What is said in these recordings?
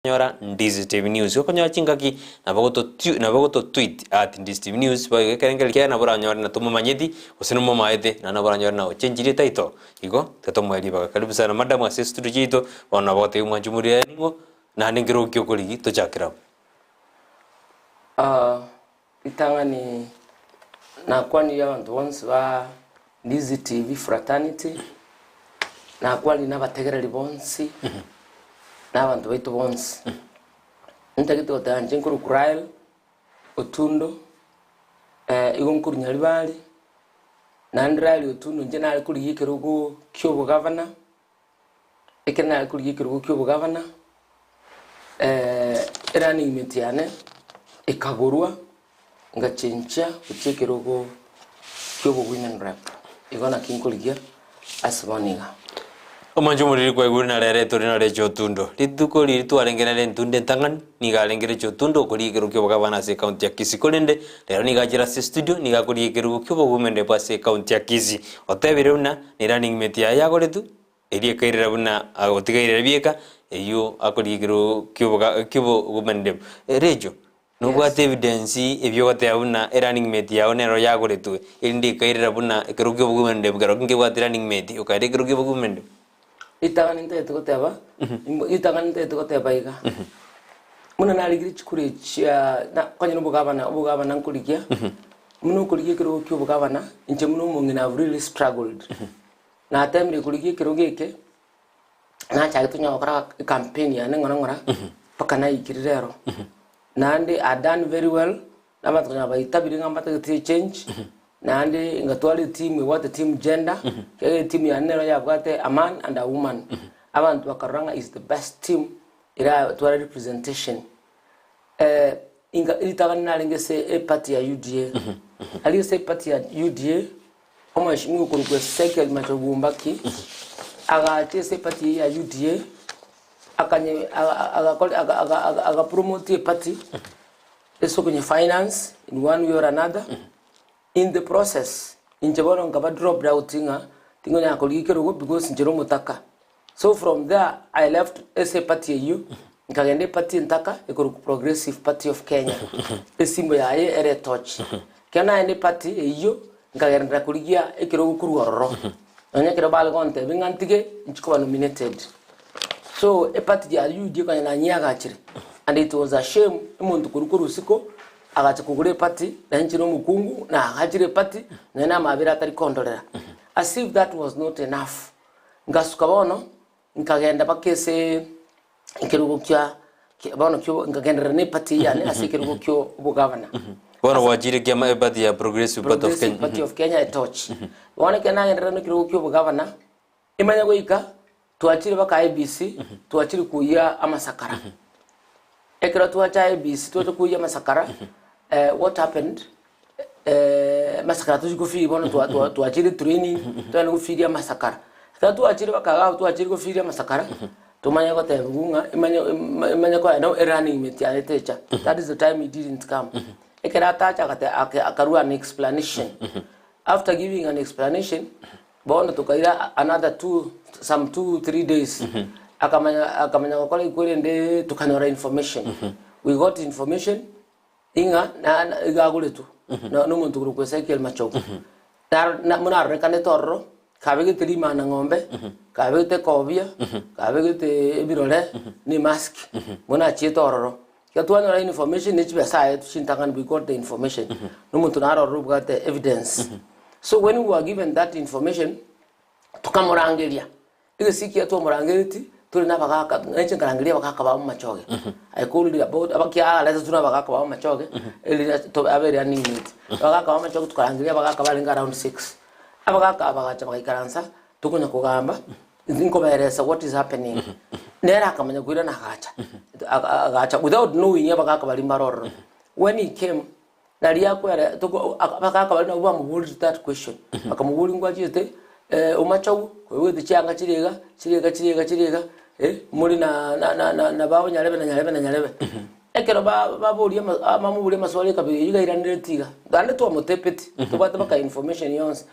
Konyora Ndizi TV News. Gokonyora chingaki nabo goto nabo goto tweet at Ndizi TV News boigo ekerengerio kiaye nabo oranyore na tomomanyeti gose nomomaete naende nabo oranyore na ochenchirie etitle igo tiga tomoe ribaga. Karibu sana madam ase estudio chiaito bono nabo ogotebia omwanchi omoriri aye ning'o naende nkere oki okorigi tochakere abwo. Ritang'ani nakwanirie abanto bonsi ba Ndizi TV fraternity, nakwanirie na abategereri bonsi, na abanto baito bonsi. Ntagete goteba inche nkorokwa Rael Otundo, igo nkorwa Nyaribari, naende Rael Otundo inche nare korigia ekerogo kia obogavana, Ekero nare korigia ekerogo kia obogavana, erunning mate yane ekagorwa, ngachenchia gochia ekerogo kia obo women rep. Igo naki nkorigia ase bono iga. Omwancho omoriri kwaigure na rero etore na recho otundo. Rituko riria twarenge nere entundo entang'ani, nigo arenge recho otundo okorigia ekerogo kia obogavana ase ecounty ya Kisii. Korende rero nigo achire ase estudio, nigo akorigia ekerogo kia obowomen rep ase ecounty ya Kisii. Otebire buna ne running mate yaye yagoretwe, erio ekairera buna agotigairera bieka, eyio akorigia ekerogo kioboga kiobowomen rep. Recho, nobwate evidence ebio ogoteba buna erunning mate yago nero yagoretwe, erinde ekairera buna ekerogo kiobowomen rep kerokio nkebwate running mate, okaira ekerogo kiobowomen rep? Ritang'ani ntagete goteba, ritang'ani ntagete goteba iga, buna narigire chikura echi chia na konya na obogabana obogabana nkorigia, buna okorigia ekerogo kia obogabana, inche buna omong'ina I've really struggled. Natemire korigia ekerogo eke, nachagete onye gokora ecampaign yane ng'ora ng'ora, mpaka naikire rero. Naende I done very well, na abanto konya baitabire ng'a mbatagete echange, naende ngatwara etimu ebwate team gender, ekiagera etimu yane nero yabwate a man and a woman. Abanto bakarora ng'a is the best team eratware representation. Inga ritang'ani narenge ase eparty ya UDA, aria ase eparty ya UDA, omweshimiwa okorokwa Ezekiel Machogu Mbaki, agacha ase eparty eyio ya UDA, akanye agakora agapromote eparty, ase okonye finance in one way or another, in the process, inche bono nkaba dropped out ng'a tingonyara korigia ekerogo because inche nomotaka. So from there I left ase eparty eyio, nkagenda eparty entaka ekorokwa Progressive Party of Kenya, esimbo yaye ere etochi. Ekero nagenda eparty eyio, nkagenderera korigia ekerogo korwa ororo, nonya ekero bare gontebia ng'a ntige, inchi koba nominated. So eparty ya UDA konya nanyiagachire, and it was a shame omonto korwa korwa isiko agacha kogora eparty, na inche na omokungu naagachire eparty, nonya na amabera atari kondorera. As if that was not enough, Ngasuka bono, nkagenda mpaka ase ekerogo kia kia bono kio nkagenderera na eparty eyio yane ase ekerogo kio obogavana. Bono gwachire kiama eparty ya Progressive Party of Progressive Kenya. Party of Kenya etochi. Bono ekero nagenderera na ekerogo kia obogavana, emanye goika, twachire mpaka IEBC, twachire koyia amasakara. Ekero twacha IEBC, twacha koyia amasakara, what happened, amasakara tochi kofiri bono twa- twa- twachire training, togende gofiria amasakara. Ekero twachire mpaka iga abwo twachire gofiria amasakara, tomanye gotebiwa ng'a emanye emanye koenda erunning mate yaye techa, that is the time he didn't come. Ekero atacha agate ake akarua an explanation, after giving an explanation, bono tokaira another two some 2, 3 days, akamanya akamanya gokora ekwerende tokanyora information, we got information Ing'a na iga agoretwe na nomonto korokwa Ezekiel Machogu. Naro na buna arorekanete ororo, kabegete rimana ng'ombe, kabegete ekobia, kabegete ebirore, na emask, buna achiete ororo. Ekero twanyora information ne chibesa aye chintang'ani we got the information, na omonto naro ororo obwate evidence. So when we were given that information, tokamorangeria, Egesio ekiya twamorangeretie, tore nabagaaka, ng'a inche nkarangeria abagaaka ba amachoge. I called about abakiaretwe na abagaaka ba amachoge, erinde to abe running mate. Abagaaka ba amachoge tokarangeria abagaaka barenge around 6. Abagaaka aba bagacha bagaikaransa, tokonya kogamba, inche nkobaeresa what is happening. Nere akamanya koirana agacha, agacha without knowing abagaaka baria mbare ororo. When he came, Nario akwere toko abagaka baria nabwo bamoboretie that question, bakamoboria ngwachete omochou koigwete chianga chire iga, chire iga, chire iga, chire iga, more na na na na na babo nyarebe na nyarebe na nyarebe. Ekero ba baboria ama bamoboria amaswali ekabira eywo iga airanereti iga, naende twamotepeti, tobwate mpaka information yonsi,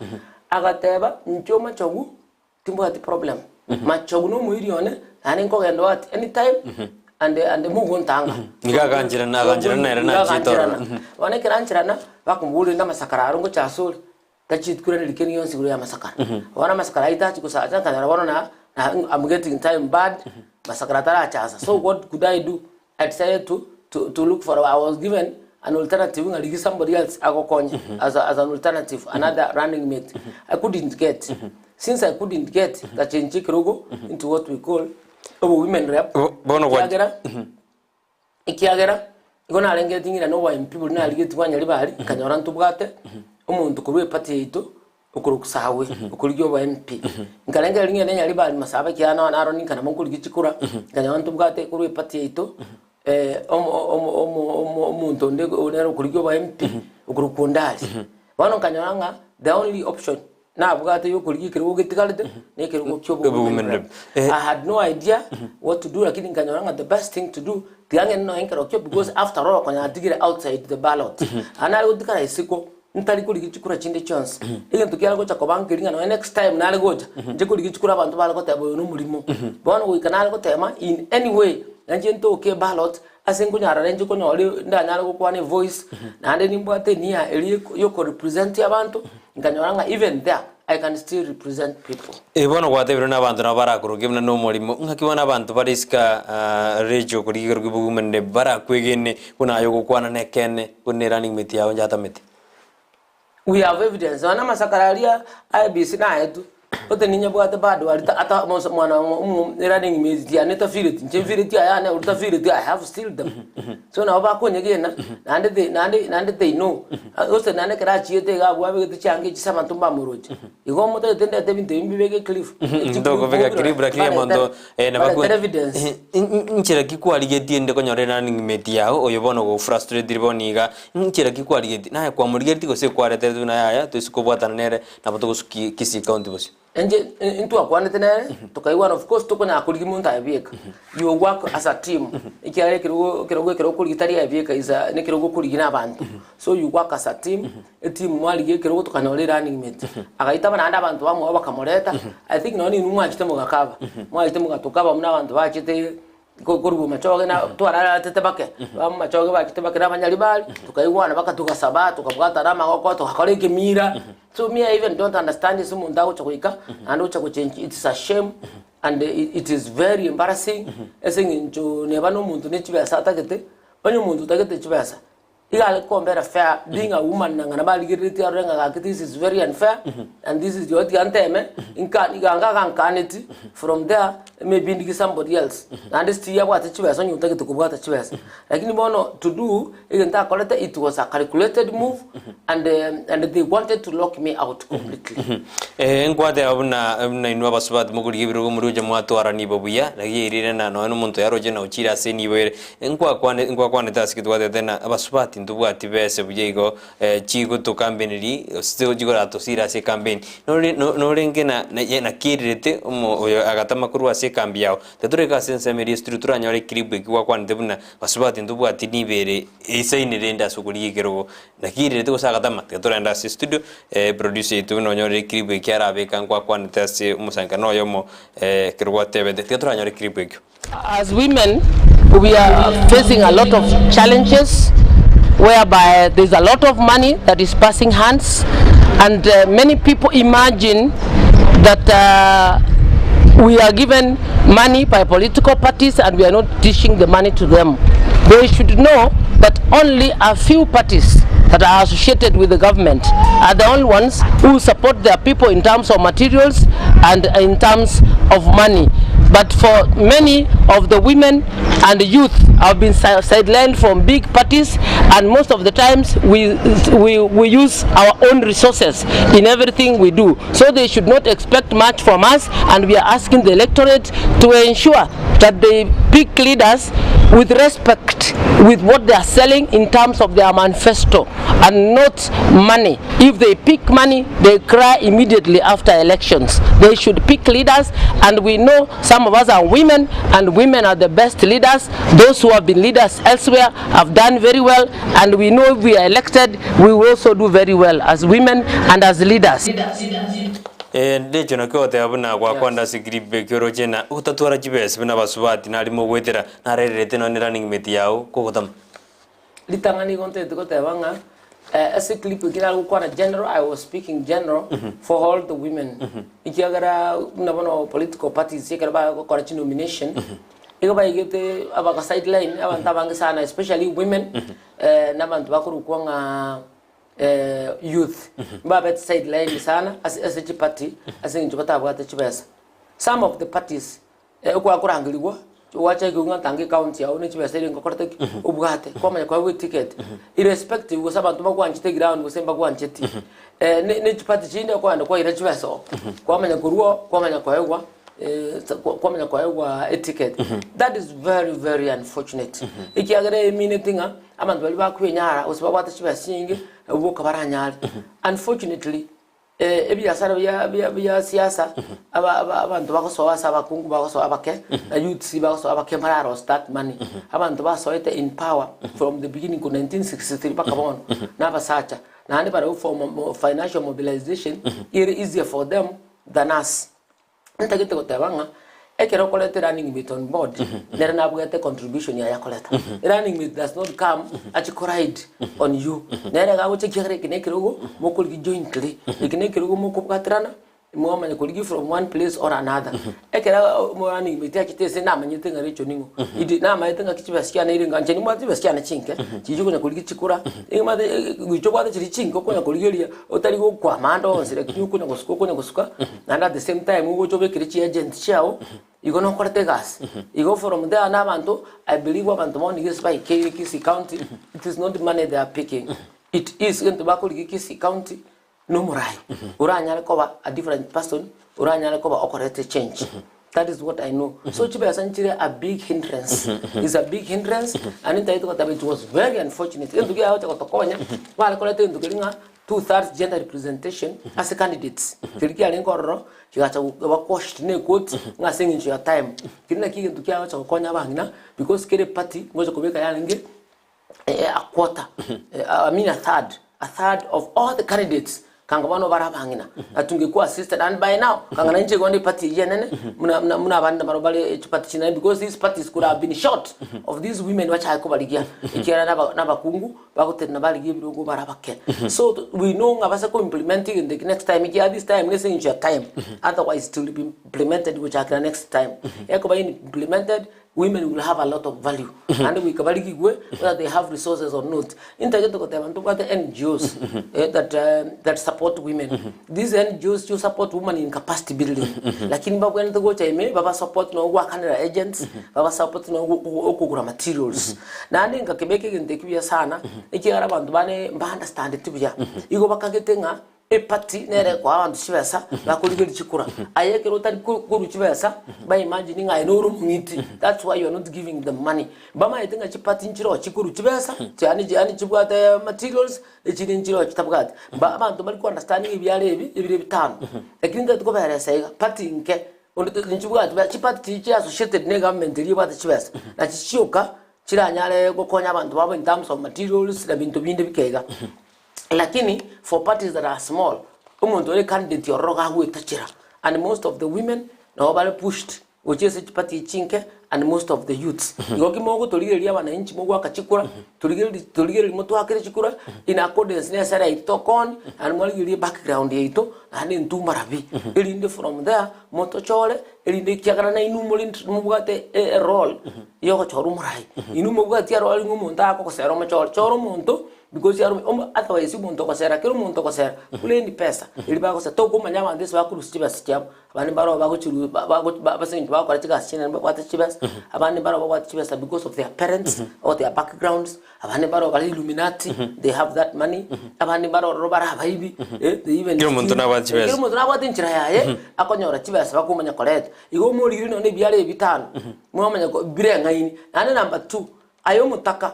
agateba inche omochogu timbwati problem, machogu na omoiri one, naende nkogenda oo at anytime. and and mogontanga. Nigo agancherana agancherana nere Nigo nachiete ororo. agancherana. Bono ekero ancherana, bakomoboria rende amasakara aro ngocha asore, tachieti koiraneria kende gionsi igoro ya amasakara. Bono amasakara ayio tachi gosacha, nkanyora bono na na I'm getting time bad, masakara taracha asa. So what could I do? I decided to to to look for I was given an alternative ng'a rigia somebody else agokonye as a, as an alternative, another running mate. I couldn't get. Since I couldn't get, ngachenchia ekerogo into what we call obo women rep. Bo- bono gwa- Ekiagera ekiagera igo narengeretie ng'ina na obo MP boria narigetie bwa Nyaribari, nkanyora ntobwate omonto korwa eparty yaito okorokwa Sawe, okorigia obo MP. Nkarengereria ng'ina Nyaribari Masaba ekiagera nao naro ninka nabo nkorigia chikura, nkanyora ntobwate korwa eparty yaito omo omo omo omo omonto onde nere okorigia obo MP, okorokwa Ondari. Bono nkanyora ng'a the only option Nabwate yokorigia ekerogo getigarete na ekerogo Obowomen ki'obowomen rep. rep. I had no idea what to do lakini nkanyora ng'a the best thing to do tiga ng'ende nonya nkerokio because after all konya natigire outside the ballot. Aye nare gotigara isiko ntari korigia chikura chinde chionsi. Egento kiare gocha koba nkeri ng'a nonya next time nare gocha nche korigia chikura abanto bare goteba oyo nomorimo. Bono goika nare gotema in any way nainche ntoke eballot Ase nkonyarora inche konyora ndanyare gokwana evoice, naende nimbwate enia eria yokorepresent abanto, nkanyora ng'a even there I can still represent people. Eh, bono gwatebirwe na abanto nabo barakorokie buna nomorimo, ng'aki bono abanto bare isiko aa Rachel korigia ekero ki'obogumanire barakwegene buna aye ogokwana nekeene buna erunning mate yao nchatamete? We have evidence nonya namasakara aria IEBC naetwe ote ninyebwate bado aria ta ata mos mwana omo running mate yane tafireti inche mfireti ayane oria tafireti I have still them so nabo bakonyegena naende they naende naende they know gose naende ekero achiete iga abwo abegete chianga echi ase abanto mbamoroche igo motagete ndete ebinto ebi mbibeke ecliff Ntokobeka clip lakini omonto eh, nabo baretere evidence. Nchera ki kwarigetie inde konyora erunning mate yao oyo bono ogofrustrated bono iga Nchera ki kwarigetie? Naye kwamorigeretie gose kwareteretwe buna yaya toise kobwatana nere nabo togosukia Kisii County bosio? Inche intwakwanete nere tokaigwana of course tokonyara korigia monto aye bieka you work as a team ekiagera ekerogo ekerogo ekero okorigia tari aye bieka is a nekerogo okorigia na abanto so you work as a team eteam mwarigia ekerogo tokanyora erunning mate agaitaba naende abanto bamwabo bakamoreta I think nonye ninwe mwachete mogakaba mwachete mogatokaba buna abanto bachete Korwa amachoge na twararatete bake, amachoge bachete bake na abanyaribari, tokaigwana baka togasaba, tokabwatana amagoko, togakora ekemira. So me I even don't understand ase omonto agocha goika, naende ogocha gochengi it's a shame and it is very embarrassing, ase eng'encho neba na omonto ne chibesa atagete, onye omonto otagete chibesa, Iga are kombera fair being a woman na ng'a nabarigereretie arore ng'a gaki this is very unfair and this is tiga nteme nka iga agankaneti from there maybe ndigie somebody else naende still abwate chibesa onye otagete kobwata chibesa lakini bono to do egento akorete it was a calculated move and and they wanted to lock me out completely. Ee, nkwateba buna buna inwe abasubati mokorigia ebirogo moroche mwatwara nibo buya, naki yairire na nonya nomonto yaroche na ochire ase enibo ere. Nkwakwane nkwakwanete ase kitwatete na abasubati ntobwati bese buya igo chigotokambeneri gose chigoratosire ase ecampaign. Nore no norenge na na nakierirete omo oyo agatama korwa ase ekambi yao. Titoreka ase ensemo eria esituri toranyore eclip ekio gwakwanete buna basubati ntobwati nibo ere eisaine rende ase okorigia ekerogo. Nakierirete gose agatama tiga torende ase estudio producer yaito buna onyorire eclip ekio arabeka nkwakwanete ase omosangererekano oyomo ekero gwatebete. Tiga toranyore eclip ekio. As women we are facing a lot of challenges whereby there's a lot of money that is passing hands and many people imagine that we are given money by political parties and we are not dishing the money to them. They should know that only a few parties that are associated with the government are the only ones who support their people in terms of materials and in terms of money. But for many of the women and the youth have been sidelined from big parties and most of the times we, we, we use our own resources in everything we do. So they should not expect much from us and we are asking the electorate to ensure that they pick leaders with respect with what they are selling in terms of their manifesto and not money. If they pick money, they cry immediately after elections. They should pick leaders and we know some of us are women and women are the best leaders. Those who have been leaders elsewhere have done very well and we know if we are elected, we will also do very well as women and as leaders. Eh, ndecho nakio ogoteba buna gwakwanda Yes. ase clip ekio oroche na otatwara chibesa buna abasubati nari mogoetera narererete nonye running mate yao kogotama. Ritang'ani igo ntagete goteba ng'a eh, ase clip eki nare gokwana general, I was speaking general for all the women. Ekiagera buna bono political parties ekero bagokora chinomination, igo baigete abaka sideline abanto abange sana especially women eh, na abanto bakorokwa ng'a eh, youth mbabete sideline sana ase ase chiparty ase eng'encho batabwate chibesa. Some of the parties eh, okwakorangerigwa gwacha ekegwa ng'a tanga ecounty yao ne chibesa ere ngokorete ki obwate kwamanya koegwa eticket irrespective gose abanto mbagwanchete eground gose mbagwancheti eh, ne ne chiparty chinde okogenda kwaira chibesa oo kwamanya korwa oo kwamanya koegwa eh, sa- kwa- kwamanya koegwa eticket that is very very unfortunate ekiagera emineti ng'a Abanto baria bakwenyara gose babwate chibesa chinyinge, nabwo boka baranyare. Unfortunately, eh, ebiasara bia bia bia siasa, aba aba abanto bagosoa ase abakungu bagosoa abake, na youths bagosoa abake mbara lost that money. Abanto basoete in power from the beginning korwa 1963 mpaka bono, na abasacha. Naende barabwo for mo financial mobilization, ere easier for them than us. Ntagete goteba ng'a ekero okoreta erunning mate on board, nere nabwate contribution yaye akoreta. Erunning mate does not come ache koride on you. Nere iga agocha ekiagera eke na ekerogo mokorigia jointly, eke na ekerogo mokobwaterana, mwamanya korigia from one place or another. Ekero omorunning mate achete ase namanyete ng'a Rachel ning'o, indi namanyete ng'aki chibesa chiane ere inche nimbwate chibesa chiane chinke, chiria chikonya korigia chikura, nimanyete gocha obwate chiria chinke okonya korigeria otari gokwama ande onsi lakini okonya gosuka okonya gosuka. Naende at the same time ogocha obekere chiagent chiao, igo nokorete egasi. Igo from there na abanto, I believe abanto bono nigo ase baikeire Kisii County, it is not money they are picking, it is egento bakorigia Kisii County na omorai oranyare koba a different person, oranyare koba okoreta echange. That is what I know. So chibesa nchire a big hindrance, is a big hindrance, naende ntagete goteba it was very unfortunate. Egento kiagocha gotokonya, bare koreta egento keria ng'a two thirds gender representation ase candidates keria kiarenge ororo kigacha koba quashed ne court ng'a ase eng'encho ya time. Keria nakio egento kiagocha gokonya abang'ina because kera eparty ngocha kobeka yarenge a quarter, I mean a third, a third of all the candidates kanga bono bare abang'ina na tungekwa assisted and by now kanga nainche igo nde eparty eyio enene buna buna buna abande nabaro bare chiparty chinene because these parties could have been short of these women bachake kobarigia ekiagera naba nabakungu Bagotenena barigie ebirogo bare abake. So we know ng'a base ko implement egento eke next time ekiagera this time nese eng'encho ya time otherwise it will be implemented gochakera next time. Ekoba implemented women will have a lot of value naende goika barigigwe whether they have resources or not. Intagete goteba ntobwate NGOs eh, that, that support women. These NGOs cho support women in capacity building lakini mbabwenerete gocha ime baba support nonye goakanera agents baba support nonye okogura materials. Naende ngakebeka egento ekio buya sana, ekiagera abanto bane mbaunderstandeti buya. Igo bakagete ng'a eparty nere ekoa abanto chibesa, bakorigeria chikura. Aye ekero otari ko- korwa chibesa, ba imagine ng'a aye nore omong'iti, that's why you are not giving them money. Mbamaete ng'a chiparty nchiroo chikorwa chibesa, yaani yaani chibwate materials, echinde nchiroo chitabwati. Mba abanto mbari ko understanding ebiaro ebi, ebire ebitano. Lakini ntagete koberesa iga, party nke, Onde tinchibwati besa, chiparty chiria chi associated ne egovernment eria ebwate chibesa, nachi chioka chiranyare gokonya abanto babo in terms of materials na binto binde bike iga. Lakini for parties that are small, omonto ore candidate ororo iga agoetachera and most of the women nabo bare pushed gochia ase chiparty echi chinke and most of the youths. Igo ki mogotorigereria abananchi mogoaka chikura, torigereria torigereria motwakere chikura in accordance na esera yaito tokoonia, naende mwarigererie background yaito, naende intwe marabi, erinde from there motochore, erinde ekiagera nainwe more int mobwate e erole ya ogochora omorai. Inwe mobwati erole ng'a omonto agakogosera omochore, chora omonto because are omo otherwise omonto ogosera kera omonto ogosera kure ni pesa eri bagosera tokomanya abanto ase bakorusia chibesa chiabo. Abande mbaroo bagochiru ba- bago ba ase eng'encho bagokora chigasi chinene babwate chibesa, abande mbaroo babwate chibesa because of their parents or their backgrounds, abande mbaroo bare illuminati, they have that money, abande mbare ororo bare abaibi, eh, they even Kera omonto steal. nabwate chibesa. Kera omonto nabwate enchera yaye, akonyora chibesa bakomanya koreta. Igo omorigire nonye na ebiara ebitano, mwamanya ko bireng'aini. Naende number two, aye omotaka,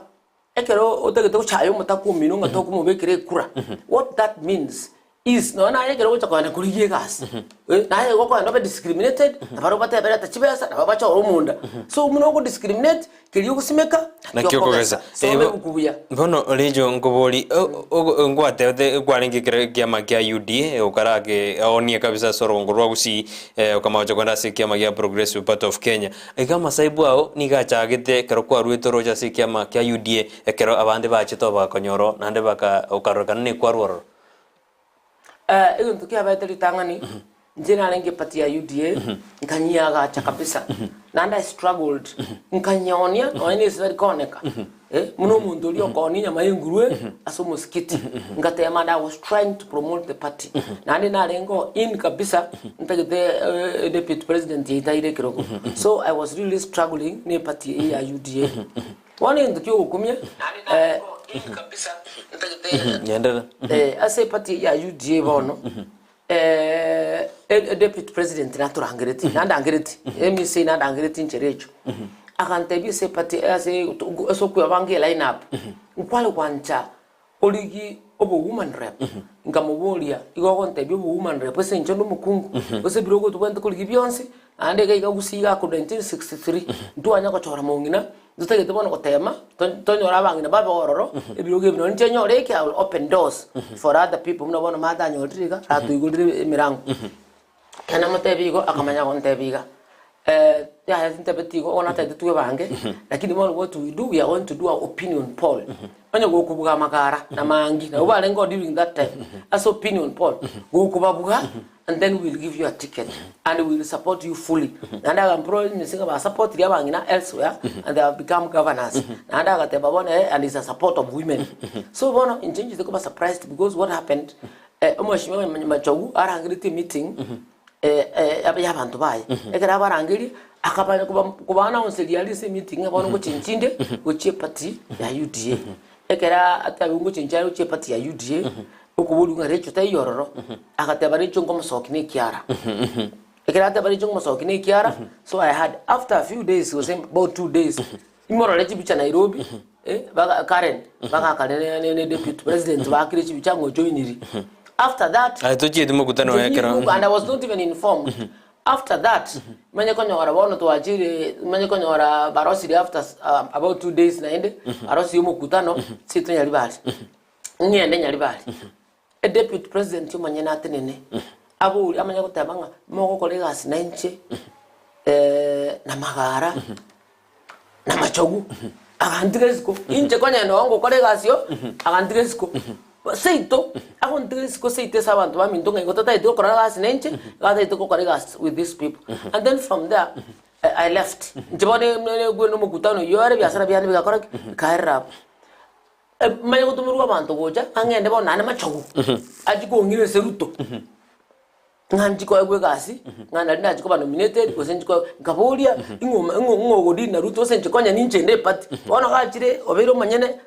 ekero otagete gochaya omotaka omino ng'a tokomobekera ekura, what that means. Is nonya naye ekero ogocha kogenda korigia egasi, eh, naye igo okogenda obe discriminated, na barabwo batebe reta chibesa, nabo bachore omonda. So buna ogo discriminate, keria ogosimeka, nakio Nakio okogesa. okogesa. Soma Ebo- ebuku buya. Bono richo nkobori o- o- ngwatebete kwarenge ekero ekiama kia UDA okarake onie kabisa ase orogongo rwa Gusii eh, okamanya gocha kogenda ase ekiama gia Progressive Party of Kenya. Iga amasaibu ao nigo achagete ekero kwaruete oroche ase ekiama kia UDA ekero abande bachete obakonyora oo naende baka okarorekana nekwarwa ororo. Eh, egento kiabaete ritang'ani, inche narenge eparty ya UDA, nkanyiagacha kabisa, naende I struggled, nkanyeonia nonya na esibari kooneka, eh, buna omonto oria okoonia enyama ya engurue ase omosikiti, ngatema and I was trying to promote the party, naende narenge oo in kabisa, ntagete eh, deputy president yaito aire ekerogo, so I was really struggling na eparty eye ya UDA. Bono egento kiogokumia, eh, Ngenderera. eh, ase eparty ya UDA bono eh, e- deputy president natorangereti nandangereti MEC nandangereti inche Rachel agantebia ase eparty ase ase okwebanga eline up nkware gwancha Origie obo woman rep, nkamoboria, igo ogontebia obo woman rep ase inche onde omokungu, gose birogo tobwenerete korigia bionsi, naende iga iga gusii iga korwa 1963, ntwanya gochora mong'ina, ntotagete bono gotema, to- tonyore abang'ina babe ororo, ebirogo ebi nonye inche nyore eke I will open doors for other people buna bono Martha anyorire iga, ratoigorire emerango. Ekero namotebia igo, akamanya gontebia iga, yaya tintebeti igo, bono natagete twebange, lakini bono what we do, we are going to do our opinion poll. Onye gokobuga amagara na maangi, nabo barenge oo during that time, ase opinion poll, gokobabua and then we will give you a ticket and we will support you fully. Naende akampromise ng'a basapotirie abang'ina elsewhere and they have become governors. Naende agateba bono eh, and is a support of women. So bono inche nchete koba surprised because what happened, Omweshimiwa Machogu arangeretie emeeting y'abanto baye. Ekero abarangerie, akabanya koba announceria aria ase emeeting ng'a bono ngochenchia inde gochia eparty ya UDA. Ekero atebiwa ngochenchia are gochia eparty ya UDA, okoborigwa ng'a Rachel taiyo ororo, agateba Rachel nkomosokia na ekiara. Ekero ateba Rachel nkomosokia na ekiara, so I heard after a few days gose about 2 days, Imorore chibicha Nairobi, eh, baga Karen, bagaka ne, ne, ne deputy president bakire chibicha ng'o joiniri. After that, Aye tochieti mokutano oye ekero. and I was not even informed. After that, manye konyora bono twachire, manye konyora barosire after about 2 days naende, barosirie omokutano, seito Nyaribari. Ng'ende Nyaribari. E deputy president omonyene atenene, abori amanye goteba ng'a mogokora egasi na inche, na magara, na machogu, agantiga isiko. Inche konyenda oo ngokora egasi oo, agantiga isiko. Seito, agontiga isiko seito ase abanto baminto ng'a igo totagete gokora egasi na inche, igo atagete gokora egasi with these people. And then from there, I left. Inche bono na omokutano oyio ore ebiasara biane bigakora ki? Bikaerera abwo. Manye gotomerwa abanto gocha, ng'a ng'ende bono naende machogu, achie kong'ira ase Ruto, ng'a nchie koegwa egasi, ng'a nari nachie koba nominated, gose nchie koegwa, nkaboria ing'o oma ing'o ing'o ogodeal na Ruto ase inche konya ninche inde eparty. Bono gachire obeire omonyene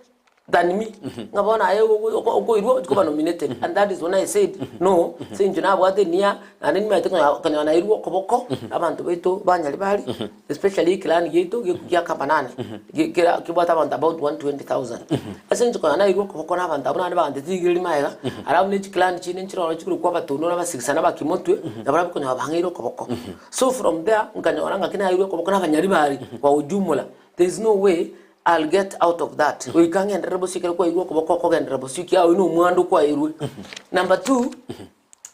than me, ng'a bono aye ogo okoirwa ochie koba nominated, and that is when I said no, ase eng'encho nabwate enia, naende nimanyete konya konya nairwe okoboko, abanto baito ba Nyaribari. Especially eclan giaito gia Kabanane kera kebwate abanto about 120,000. Ase eng'encho konya nairwe okoboko na abanto abwo naende bagantetigire magega, alafu ne chiclan chinde nchire ororo chikorokwa abatondo na abasigisa na abakimotwe, nabarabwo konya bang'eire okoboko. So from there nkanyora ng'aki nairwe okoboko na abanyaribari kwa ujumla, there is no way I'll get out of that. Goika ng'enderere bosio ekero kwairwe okoboko okogenderera bosio ekiagera oyio na omwando kwairwe. Number two.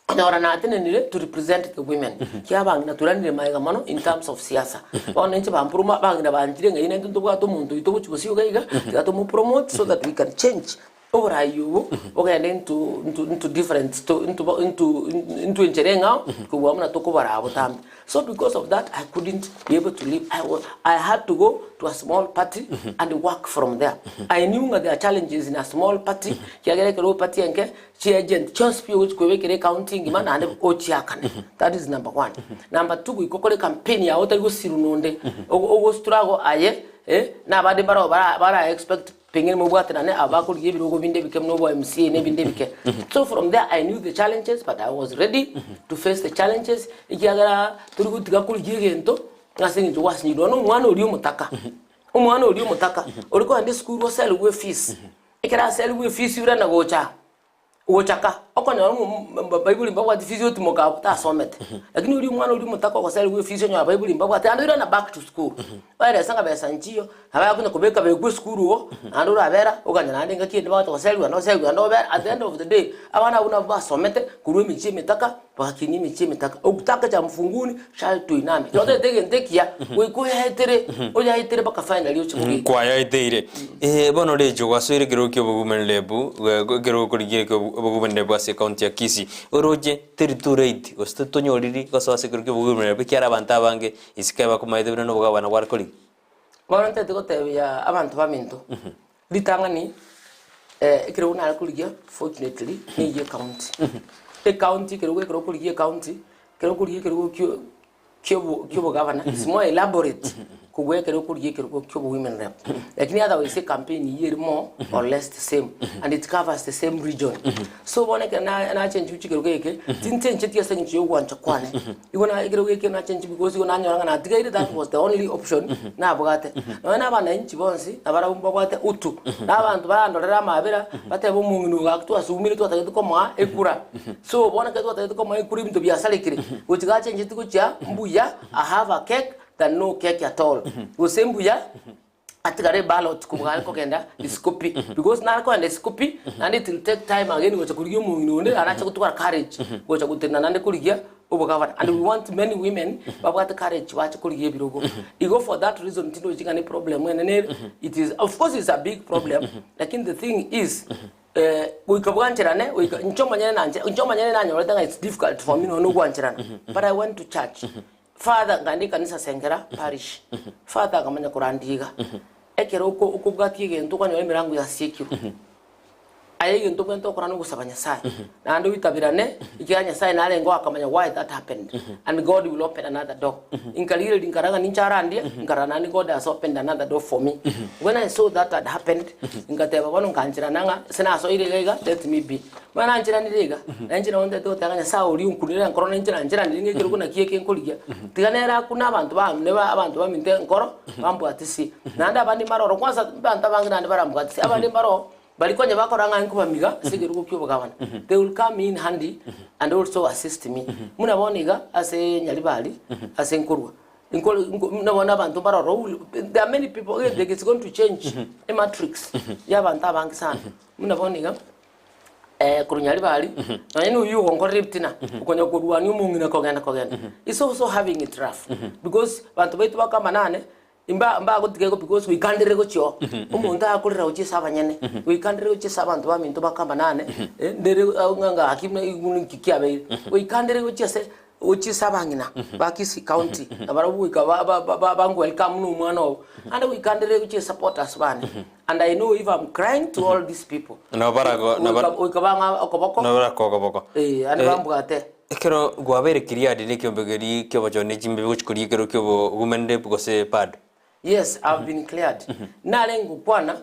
Konyora natenenire to represent the women kiabang'ina turanire maega mono in terms of siasa bono inche bamproma abang'ina banchire ng'a inwe ntobwate omonto oito gochia bosio iga iga tiga tomopromote so that we can change oborai obo bogende into into into different to into into into enchera eng'ao kobua buna tokobaraa botambe. So because of that I couldn't be able to leave I was I had to go to a small party and work from there. I knew ng'a there are challenges in a small party kiagera ekero party enke Chiagent chionsi pi ogochi kwebekera ecounty engima naende ochiakane. That is number one. Number two goika okore campaign yago otari gosirwa nonde. Ogo struggle aye eh, na abande mbaro bara bara expect pengine mobwaterane aba bakorigia ebirogo binde ebike buna obwa MCA na ebinde ebike. So from there I knew the challenges but I was ready to face the challenges ekiagera tori gotiga korigia egento ase eng'encho gwasinyirwe. Nonya omwana oria omotaka, omwana oria omotaka ore kogenda esukuru oserigwe efees. Ekero aserigwe efisi buna na gocha gochaka. Okonyora omo baibori mbabwati fees otimoka abwo tasomete, lakini oria omwana oria omotaka ogoserigwa efees onyora abaibori mbabwate naende oirana back to school. Oerese ng'a besa nchiyo, nabo akonya kobeka bekwa esukuru igo, naende orabera oganya naende engaki ende bagocha goserigwa naende oserigwe naende obere, at the end of the day, abana abwo nabo basomete korwa emechie emetaka, bagakinia emechie emetaka. Okitaka cha mfunguni sharti oiname. Ekero otagete egento ekiya, goika oyaetere, oyaetere mpaka finally oche kogeka. Kwayaeteire. Eh, bono recho gwasoire ekerogo kia obogumererbu, ekerogo korigia eke obogumererbu ase ecounty ya Kisii. Oroche teri too late, gose totonyoriri gosoa ase ekerogo kia obogumererbu ekiagera abanto abange isiko ebakomaete buna na obogabana bware korigia. Bono ntagete gotebia abanto baminto, ritang'ani ekerogo nare korigia fortunately neyia ecounty. Ecounty ekerogo ekero okorigia ecounty, ekero okorigia ekerogo kio kiobo kiobogavana is more elaborate kobua ekero okorigia ekerogo kiobo women rep. Lakini otherwise ecampaign eyio ere more or less the same and it covers the same region. So bono ekero na nachenchiwu chikerogo eke, tinchencheti ase eng'encho ya ogwancha kwane. Igo na ekerogo eke nachenchi because igo nanyora ng'a natigaire that was the only option nabwate. Nonya na abananchi bonsi nabarabwo mbabwate utu, na abanto barandorere amabera, batebe omong'ina oyo gaki twasumire twatagete komoa ekura. So bono ekero twatagete komoa ekura ebinto biasarekire, gochia gachencheti gochia mbuya I have a cake than no cake at all. Gose mbuya atigare eballot kobua are kogenda isiko pi, because nare kogenda isiko pi, naende it will take time again gocha korigia omong'ina onde arache gotwara courage gocha gotenena naende korigia obogavana and we want many women babwate courage bache korigia ebirogo. Igo for that reason tindochi ng'a ne problem enene ere, it is of course it's a big problem, lakini the thing is goika bwancherane goika inche omonyene nanche inche omonyene nanyorete ng'a it's difficult for me nonya ogwancherana, but I went to church. Father nkaenda ekanisa Sengera parish, father akamanya korandia iga, ekero oko okobwatia egento okonyora emerango yasiekirwe, aye egento obwenerete gokora na ogosaba Nyasaye, naende oitabirane ekiagera Nyasaye narenge oo akamanya why that happened and God will open another door. Nkarigereria nkarora ng'a ninche arandia, nkarora naende God has opened another door for me. When I saw that had happened, ngateba bono nkancherana ng'a ase nasoire iga iga let me be. Buna nancheranire iga, na inche nabo ntagete goteba ng'a Nyasae oria onkunire enkoro na inche nancheranire ng'a ekerogo naki eke nkorigia, tiga nere akune abanto bane ba abanto baminto enkoro, bambwatisie. Naende abande mbaroro kwanza abanto abange naende barambwatisie, abande mbaroo baria konya bakora ng'a nkobamiga ase ekerogo kia obogabana, they will come in handy and also assist me. Buna bono iga ase Nyaribari, ase nkorwa, nkore nko buna bono abanto mbaroro who will there are many people egento eke is going to change ematrix ya abanto abange sana. Buna bono iga. korwa Nyaribari, nonya na oyio ogonkorera ebitina, okonya korwania omong'ina kogenda kogenda, is also having it rough because banto baito bakamanane, mba mbagotiga igo because goikanderere gochia oo, omonto akorera gochia ase abanyene, goikanderere gochia ase abanto baminto bakamanane, ndere ng'a ng'aki buna buna inki kiabeire, goikanderere gochia ase gochia ase abang'ina ba Kisii county, nabarabwo goika ba ba ba bangwelcome buna omwana obo, naende goikanderere gochia esupporters bane. And I know if I'm crying to all these people, Nabo barago- nabo- goika goika bang'a okoboko, Nabo barakoe okoboko. eh, and Eh, bambwate. Ekero gwabeire Kiriadi na ekiombe keria ki'obochori ne chimbebe gochia koria ekero ki'obogumererbu gose bado. Yes, I've been cleared. Narenge gokwana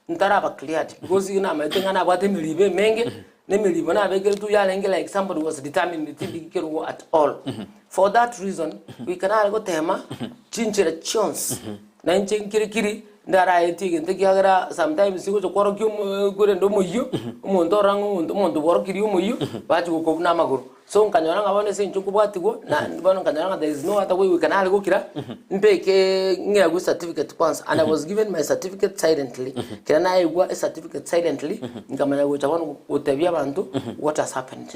ntaraba cleared because igo namaete ng'a nabwate emeribo emenge, na emeribo nabekeretwe yarenge like somebody was determined tindi kerugo at all. For that reason, goika nare gotema chinchera chionsi, na inche nkire kiri Ndaraetie egento ekiagera sometimes gocha kworokia omo korende omoyio, omonto orora ng'a omonto omonto bworokirie omoyio, bachia gokobuna amagoro. So nkanyora ng'a bono ase eng'encho nkobwatigwa, na bono nkanyora ng'a there is no other way goika nare gokira, mbekeeee ng'eagwe ecertificate kwanza and I was given my certificate silently. Ekero naegwa ecertificate silently, nkamanya gocha bono gotebia abanto what has happened,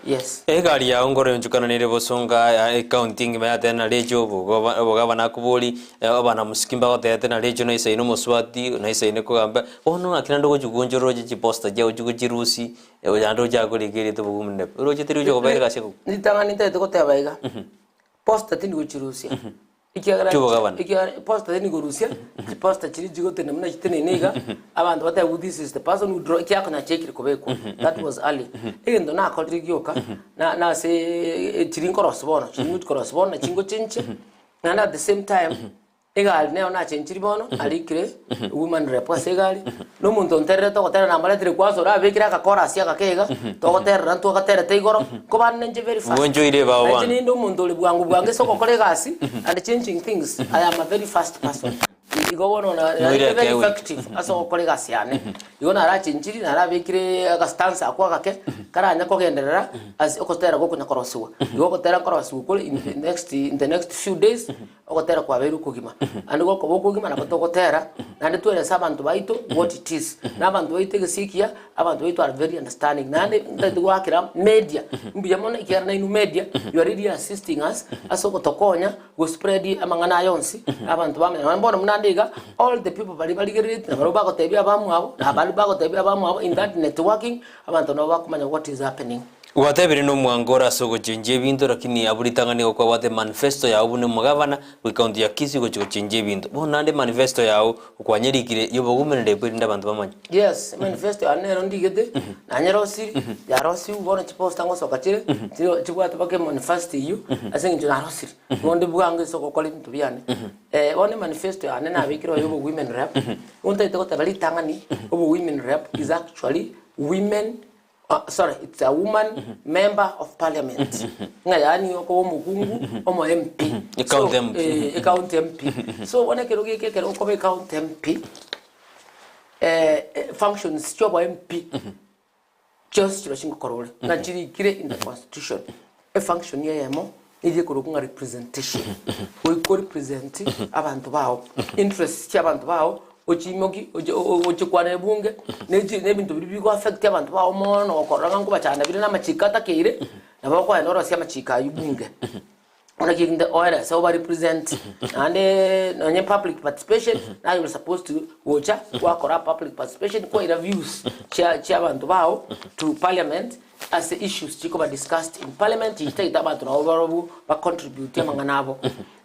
yes. Egari yao nkorenchukana nere bosonga ya ecounty engima yateba na recho obogoba obogabana akobori abanamusiki mbagotebete na recho naisaine omosubati naisaine kogamba bono naki naende ogochi goonchora oroche chiposta chiago ochi gochirusia naende ochake korika erieta obogumu nebe oroche teri gocha kobera egasi ego. Ritang'ani ntagete goteba iga, posta tindi gochirusia. Ekiagera Chi'obogabana. ekiagera posta tindi korusia, chiposta chiria chigotenena buna chiteneine iga, abanto batebe who this is the person who draw ekiakonya chiaikire kobekwa, that was early. Egento nakorire gioka, na naseeee chiria nkorosia bono, chiria ngochi korosia bono nachi ngochenchia, naende at the same time, egari nero nachenchirie bono, narikire woman rep ase egari, na omonto ontererete ogotera namoretire kwanza orabekire agakorasi agake iga, togoterera ntwagaterete igoro, nkobana ninche very fast. Bwonchoire ebao Nainche bono. ninde omonto ore bwango bwango ase ogokora egasi and changing things, I am a very fast person. Igo bono na Noire nare very ekewe. effective ase ogokora egasi yane. Igo narachenchiri, narabekire agastanza akwo agake, karanya kogenderera ase ogotera gokonya korosiwa. Igo ogotera nkorosiwa kore in the next in the next few days, ogotera kwabeire okogima. Naende gokoba okogima nabo togotera, naende toerese abanto baito what it is. Na abanto baito egesi ekiya, abanto baito are very understanding. Naende ntagete goakera media mbuya mono ekiagera nainwe media, you are really assisting us ase ogotokonya go spread amang'ana aya onsi, abanto bamanya. Nonye bono buna ande iga, all the people baria barigereretie na barabwo bagotebia abamwabo, na baria bagotebia abamwabo in that networking, abanto nabo bakomanya what is happening. Gwatebire nomwango ore ase ogochenchia ebinto lakini abwo ritang'ani nigo kwabwate manifesto yao buna omogavana bwe county ya Kisii gochia gochenchia ebinto. Bono naende manifesto yao okwanyerikire yobogumerere erinde abanto bamanye. Yes, emanifesto yane nero ndigete, nanyerosirie, yarosiwu bono chiposta ngosoka chire, chiro chibwate mpaka emanifesto eywo, ase eng'encho narosirie. Igo onde bwango ase ogokora ebinto biane. Bono emanifesto yane nabekire oyo obo women rep, igo ntagete goteba ritang'ani, obo women rep is actually women sorry it's a woman member of parliament ng'a yaani okoba omokungu omo MP Ecounty So, MP. eh, ecounty MP so bono ekero geke ekero okoba ecounty MP eh, eh, functions chia obo MP chionsi chiro chingokora ore ng'a chirikire in the constitution efunction eyemo nigo ekorokwa ng'a representation goika orepresent abanto bao interests chia abanto bao ochimoki oche o- o- ochikwanere bunge ne chi na ebinto biria bigo affect abanto bao mono gokorora ng'a nkobachanda bire na amachiko atakeire nabo okoenda orosie amachiko aywo bunge. Bono ki rende oerese oba represent naende nonye public participation naye ore supposed to gocha gwakora public participation kwaira views chia chia abanto bao to parliament ase issues chikoba discussed in parliament chitagete abanto nabo barobwo ba contribute amang'ana abo.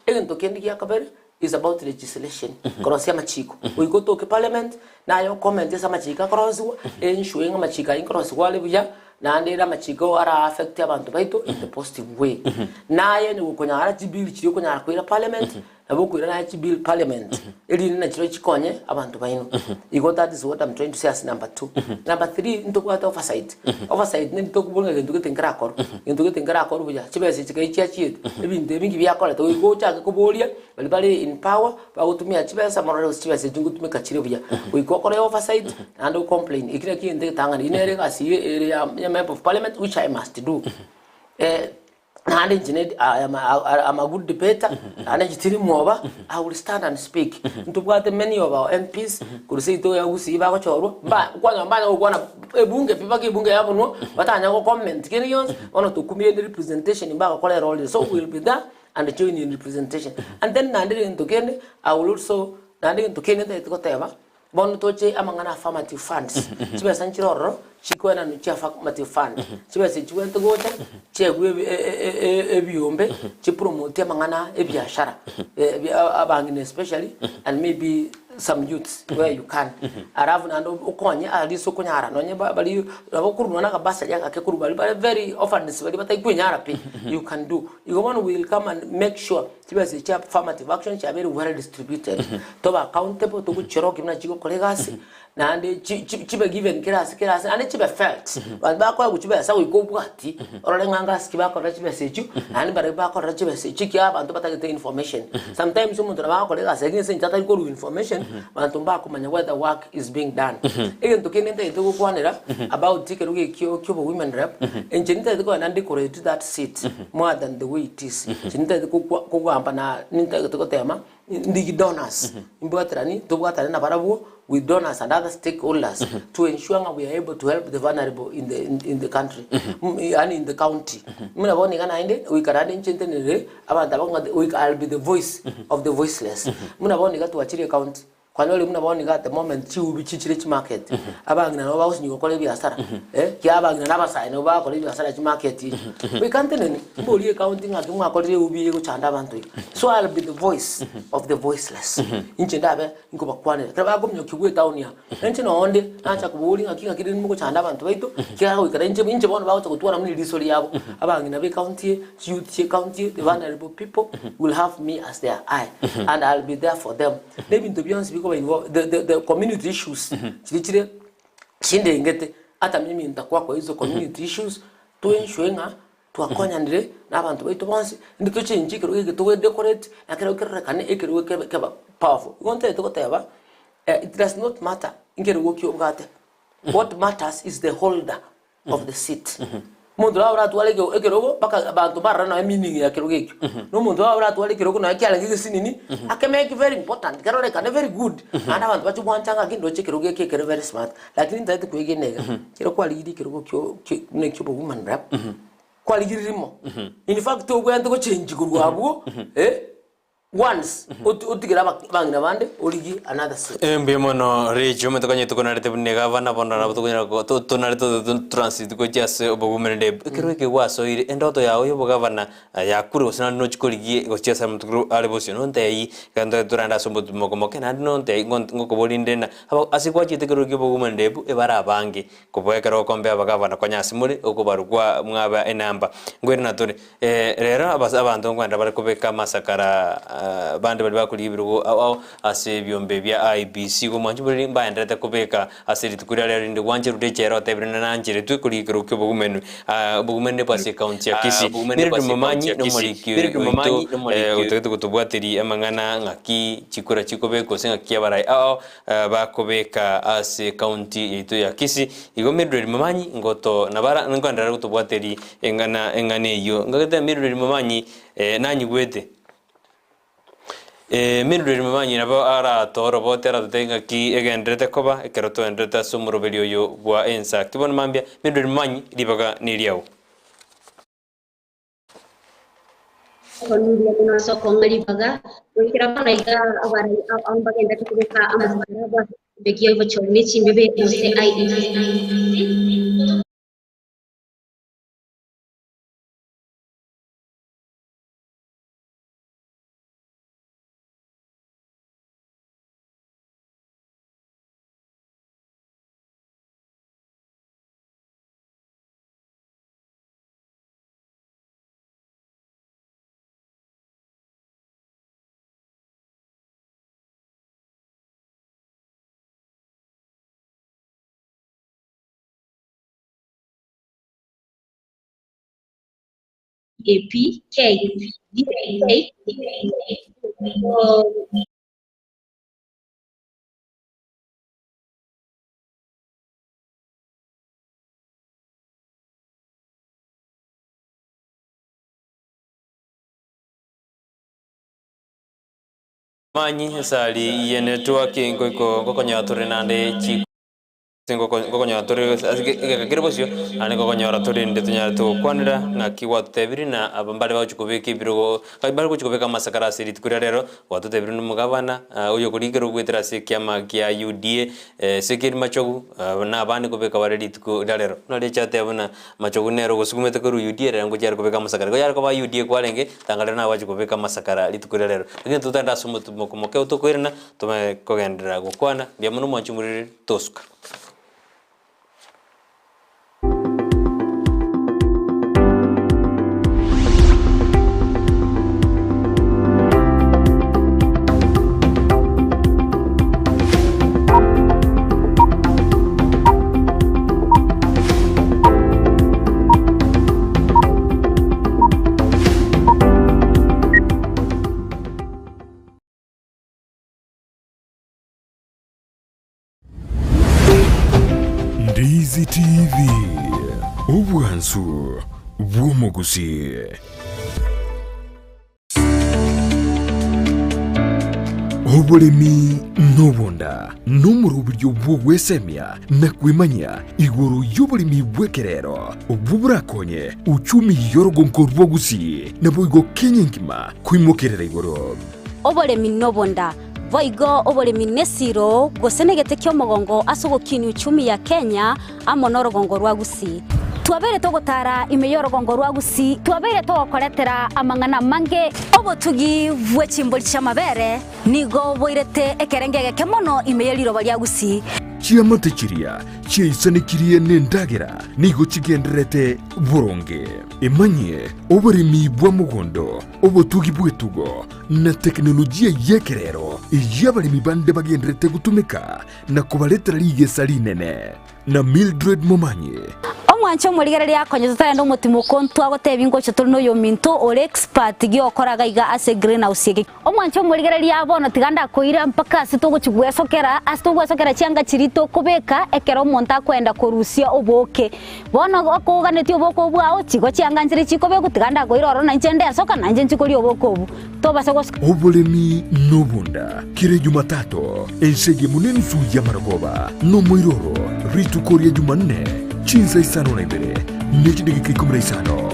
Egento kende gia kabere is about legislation korosia amachiko goika otoke parliament naye o comment ase amachiko akorosiwa ensure ng'a amachiko ayio nkorosiwa are buya naende ere amachiko ara affect abanto baito in the positive way. Naye onye gokonyara chibill chiria okonyara koira parliament nabo okoira naye chibill parliament erinde nachirochio chikonye abanto baino. Igo that is what I'm trying to say as number two. Number three ntobwate oversight, oversight neri tokobua ng'a gento gete nkerakorwa, gento gete nkerakorwa buya, chibesa echi kai chiachiete, ebinto ebi nki biakorete goika ochake koboria baria bare in power bagotumia chibesa morore gose chibesa echi ngotumeka chire buya. Goika okore oversight naende o complain, eki nakio egento egetang'ani, eyio nere egasi ere ya ya member of parliament which I must do. Naende inche ne I am a, am a good debater, naende inche tindi mwoba, I will stand and speak. Ntobwate many of our MPs korwa seito ya Gusii bagochorwa, mba kwanyora mbanya gokwana ebunge pi mpaka ebunge yabunwa, batanya go comment kende gionsi, bono tokumia ende representation mbagokora erole ere. So we will be there and join in representation. And then naende egento kende, I will also naende egento kende ntagete goteba, Bono toche amang'ana a affirmative funds, chibesa nchire ororo chikoenanwa chia affirmative fund, chibesa echi chigwenerete gocha chiegwe ebi- e- e- e- ebiombe chipromote amang'ana ebiashara abang'ina especially and maybe some youths where you can. Alafu naende okonye aria ase okonyara nonye ba baria nabo okorwa nonya na akabasari agake korwa baria bare very orphans baria batari kwenyara pi, you can do. Igo bono we will come and make sure Chibesa echi chia affirmative action chiabeire well distributed, tobe accountable, togochiorokia buna chigokora egasi, naende chi- chi- chibe given kera ase kera ase, naende chibe felt. Abanto bakoegwa chibesa goika obwati, orore ng'a ngasi ki bakorera chibesa echio, naende mbarabwo bakorera chibesa echio ekiagera abanto batagete information. Sometimes omonto nabo agokora egasi lakini ase eng'encho atari korwa information, abanto mbakomanya where the work is being done. Egento kende ntagete gokwanera about ekerogo ekio kia obo women rep, inche ntagete kogenda ndecorate that seat more than the way it is. Inche ntagete kokwa kogamba na nintagete gotema ndigi donors, imbwaterani tobwatane nabarabwo with donors and other stakeholders to ensure ng'a we are able to help the vulnerable in the in, in the country yaani in the county. Buna bono iga naende goika naende inche ntenenere abanto aba ng'a goika I'll be the voice of the voiceless. Buna bono iga twachire ecounty. Kwanyora buna bono iga at the moment chiubi chichire chimarket, abang'ina nabo bagosinywa gokora ebiasara, eh, ekiagera abang'ina na abasae nabo bagokora ebiasara chimarket echi. Goika ntenene, mborie ecounty ng'aki mwakorire eubi eye egochanda abanto iga. So I'll be the voice of the voiceless. Inche ndabe nkobakwanera. Ekero bakominyokia etown aa, na inche nonde nacha koboria ng'aki ng'aki rende mogochanda abanto baito, ekiagera goika na inche inche bono bagocha gotwara buna eriso riabo. Abang'ina ba ecounty eye, chiyouth chia ecounty eye, the vulnerable people will have me as their eye and I'll be there for them. Na ebinto bionsi bikoba involved, the, the, the community issues chiria chire chindengete, ata mimi ntakwakwa hizo community issues to ensure ng'a. Twakonyanire na abanto baito bonsi, inde tochenchie ekerogo eke togedecorate, na ekerogo kerorekane ekerogo kebe keba powerful. Igo ntagete goteba, it does not matter nkerogo ki obwate, what matters is the holder of the seat. Omonto nabo oratware eke ekerogo mpaka abanto barore nonya meaning ya kerogo ekio. Na omonto nabo oratware ekerogo nonya kiarenge gesinini, akemake very important, kerorekane very good, naende abanto bache gwancha ng'a ndoche ekerogo eke ekere very smart. Lakini ntagete kwegena iga, ekero kwarigirie ekerogo kio kio buna ekio obogima rep, kwarigirie rimo, in fact obwenerete gochengi korwa abwo eh, once oti otigere aba abang'ina bande origie another seat. Mbuya mono Rachel, omanyete konya tokonarete buna egavana bono nabo tokonyara ko to tonarete to transit gochia ase obogumerende. Ekero eke gwasoire endoto yao ya obogavana yakure gose naende nochia korigia gochia ase amatuko are bosio nontebie egento torande ase omotumo moke naende nontebie ngokoboria inde na Aba ase gwachete ekerero ki'obogima ndebu ebare abange kobua ekero okombea abagavana konya ase more okobarwa mwaba enamba. Nkoirana tore rero abas abanto nkoenda bare kobeka amasakara bande baria bakorigia ebirogo ao ao ase ebiombe bia IEBC igo mwanche boreri mbaenderete kobeka ase rituko riria rero rinde gwanche ruta echela otebire na nancheretwe korigia ekerogo ki'obogima obogima ndebu ase ekaunti ya Kisii. Mildred Momanyi nomoriki oito otagete gotobwateria amang'ana ng'aki chikura chikobekwa gose ng'aki abarai ao ao bakobeka ase ekaunti yaito ya Kisii. Igo Mildred Momanyi ngoto nabara nkoenderera gotobwateria eng'ana eng'ana eyio. Ngagete Mildred Momanyi nanyigwete. Mildred Momanyi nabo aratorobote aratotebie ng'aki egendererete koba ekero toendererete ase omoroberi oyo bwa ensa. Ki bono mambia, Mildred Momanyi, ribaga neriao. Okonuria mono ase okong'a ribaga, goikera bono iga abarai ao mbagenderete kobeka amasakara abo ase egekombe ki'obochori ne chimbebe gose IEBC. A P K D K O Manyi esari ye network ngoiko ngokonyora tore nande chi ngokonyora tore ase egeka kere bosio naende ngokonyora tore rinde tonyare togokwanera ng'aki gwatotebirie na aba mbare bagochi kobeka ebirogo mbare gochi kobeka amasakara ase rituko ria rero gwatotebirie na omogabana oyokorikera ogoetera ase ekiama kia UDA Ezekiel Machogu na abande kobeka bare rituko ria rero. Buna riacha ateba buna Machogu nere ogosugumete korwa UDA rero ngochia are kobeka amasakara. Igo yare koba UDA kwarenge, tanga rero nabache kobeka amasakara rituko ria rero. Lakini totagende ase omotumo moke tokoirana, tomanye kogenderera gokwana, mbuya mono mwanche omoriri tosuka. Ndizi TV, obwansu bw'omogusii. Oboremi nobonda nomoroberio bw'ogwesemia na kwemanyia igoro y'oboremi bw'ekerero obwo borakonye uchumi y'orogonko rwa Gusii naboigo Kenya engima koimokerera igoro. Oboremi nobonda Boigo oboremi nesiro, gose negete ki'omogongo ase ogokinia uchumi ya Kenya amo norogongo rwa Gusii. Twabeire togotara ime y'orogongo rwa Gusii, twabeire togokoretera amang'ana amange. Obotugi bwe chimbori chi'amabere nigo boirete ekerengo egeke mono ime ye riroba ria Gusii. Chiamate chiria chiaisanekirie nendagera nigo chigendererete boronge. Emanyie oboremi bwa mogondo, obotugi bw'etugo, na tekinolojia y'ekerero eyio abaremi bande bagendererete gotumeka na kobaretera rigesa rinene. Na Mildred Momanyi. Omwanche omorigereria akonye totarenda omotimoko ntwagotebia ngocha tore noyominto ore expert giokora iga iga ase greenhouse eke. Omwanche omorigereria bono tiga ndakoira mpaka ase togochia gwesokera, ase togwesokera chianga chiria tokobeka ekero omonto akoenda korusia obooke. Bono okoganetie obooke obwo bwao, chigo chianga nchire chikobekwa tiga ndakoira ororo na inche ndesoka na inche nchie koria obooke obwo. Tobasa gosoka. Oboremi nobonda kera Ejumatato, ense eyemo nenusu y'amarogoba, nomoiroro, rituko ria Jumanne, chinsa isano na ibere ne chidageka ikomi na isano.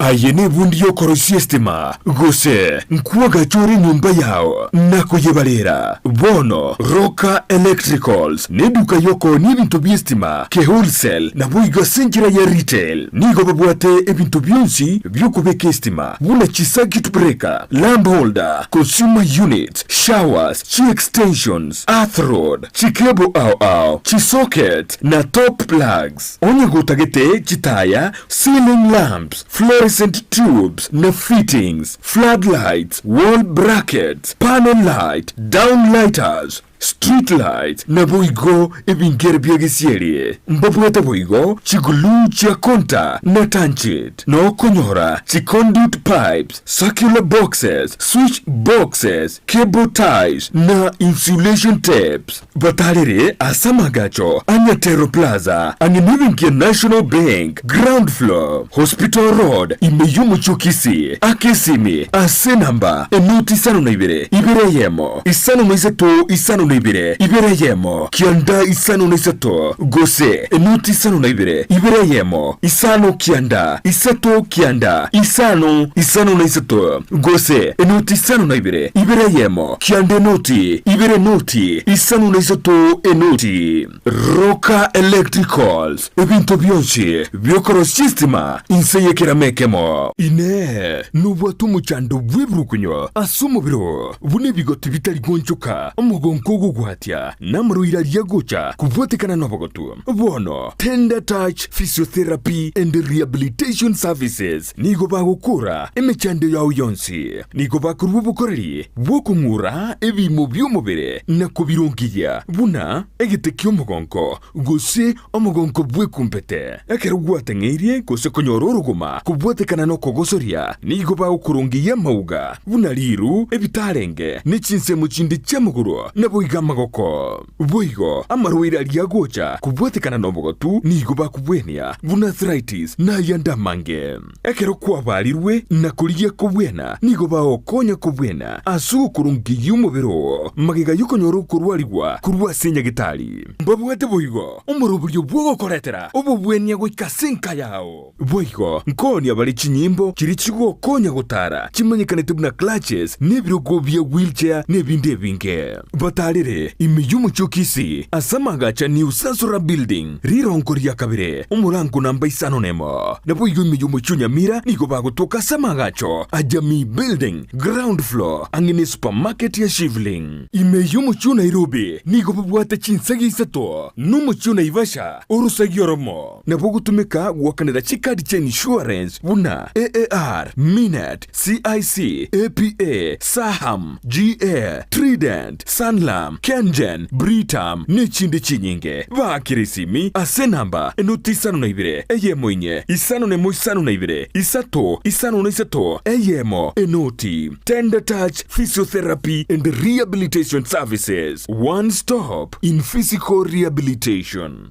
Aye nebundi y'okoroisia estima, gose nkwagacha ore enyomba yao na koyebarera. Bono Roka Electricals neduka y'okoonia ebinto bi'estima ke wholesale naboigo ase enchera ya retail. Nigo babwate ebinto bionsi bi'okobeka estima buna chi-circuit breaker, lamp holder, consumer units, showers, chi-extensions, earth rod, chi-cable ao ao, chi-socket na top plugs. Onye gotagete chitaya, ceiling lamps, fluorescent tubes na fittings, flood lights, wall brackets, panel light, down lighters, street lights, naboigo ebingere bia gesieri. Mbabwate boigo chiglue chia konta na tanchet, na okonyora chiconduit pipes, circular boxes, switch boxes, cable ties, na insulation tapes. Batarere ase amagacho a Nyatero Plaza, ang'e nebenki ya National Bank, ground floor, Hospital Road, ime y'omochie o Kisii, ake esimi ase enamba enoti 52 ibere eyemo 53 52 ibere eyemo kianda 53 gose enoti 52 ibere eyemo 5 kianda 3 kianda 5 53 gose enoti 52 ibere eyemo Kianda enoti, ibere enoti, isano na isato enoti. Roka Electricals, ebinto bionsi bi'okorosia estima inse y'ekerama ekemo. Inee! Nobwate omochando bw'ebirukunyo ase omobere oo, buna ebigoti bitari goonchoka, omogonko ogogwatia, na amarwaire aria agocha kobwatekana nobogotu? Bono Tender Touch Physiotherapy and Rehabilitation Services nigo bagokora emechando yao yonsi. Nigo bakorua obokoreri bw'okong'ura ebiimo bi'omobere na kobirongeria, buna egete ki'omogonko, gose omogonko bw'ekumbete. Ekero gwateng'eirie gose konyora orogoma kobwatekana nokogosoria, nigo bagokorongeria amauga, buna riiru, ebitarenge, ne chinsemo chinde chi'amagoro, naboigo amagoko. Boigo amarwaire aria agocha kobwatekana nobogotu nigo bakobwenia, buna arthritis na ayande amange. Ekero kwabarirwe na korigia kobwena, nigo bagokonya kobwena ase ogokorongeyia omobere oo magega y'okonyora okorwarigwa korwa ase nyagetari. Mbabwate boigo omoroberio bw'ogokoretera obobwenia goika ase enka yao. Boigo nkoonia bare chinyimbo chiria chigokonya gotara chimanyekanete buna clutches na ebirogo bia wheelchair na ebinde ebinge. Batarere ime y'omochie o Kisii ase amagacha New Sansora Building, rirongo ria kabere, omorango namba isano nemo. Naboigo ime y'omochie o Nyamira nigo bagotoka ase amagacho a Jamii Building, ground floor, ang'e ne supermarket ya Shivling. Ime y'omochie o Nairobi nigo babwate chinsegi isato, nomochie o Naivasha orosegi oromo. Nabo ogotumeka goakanera chikadi chia insurance buna AAR, Minet, CIC, APA, Saham, GA, Trident, Sanlam, Kengen, Britam, nechinde chinyinge. Baakere esimi ase enamba enoti isano na ibere, eyemo inye, isano nemo isano na ibere, isato, isano na isato, eyemo, enoti. Tender Touch Physiotherapy and Rehabilitation Services, one stop in physical rehabilitation.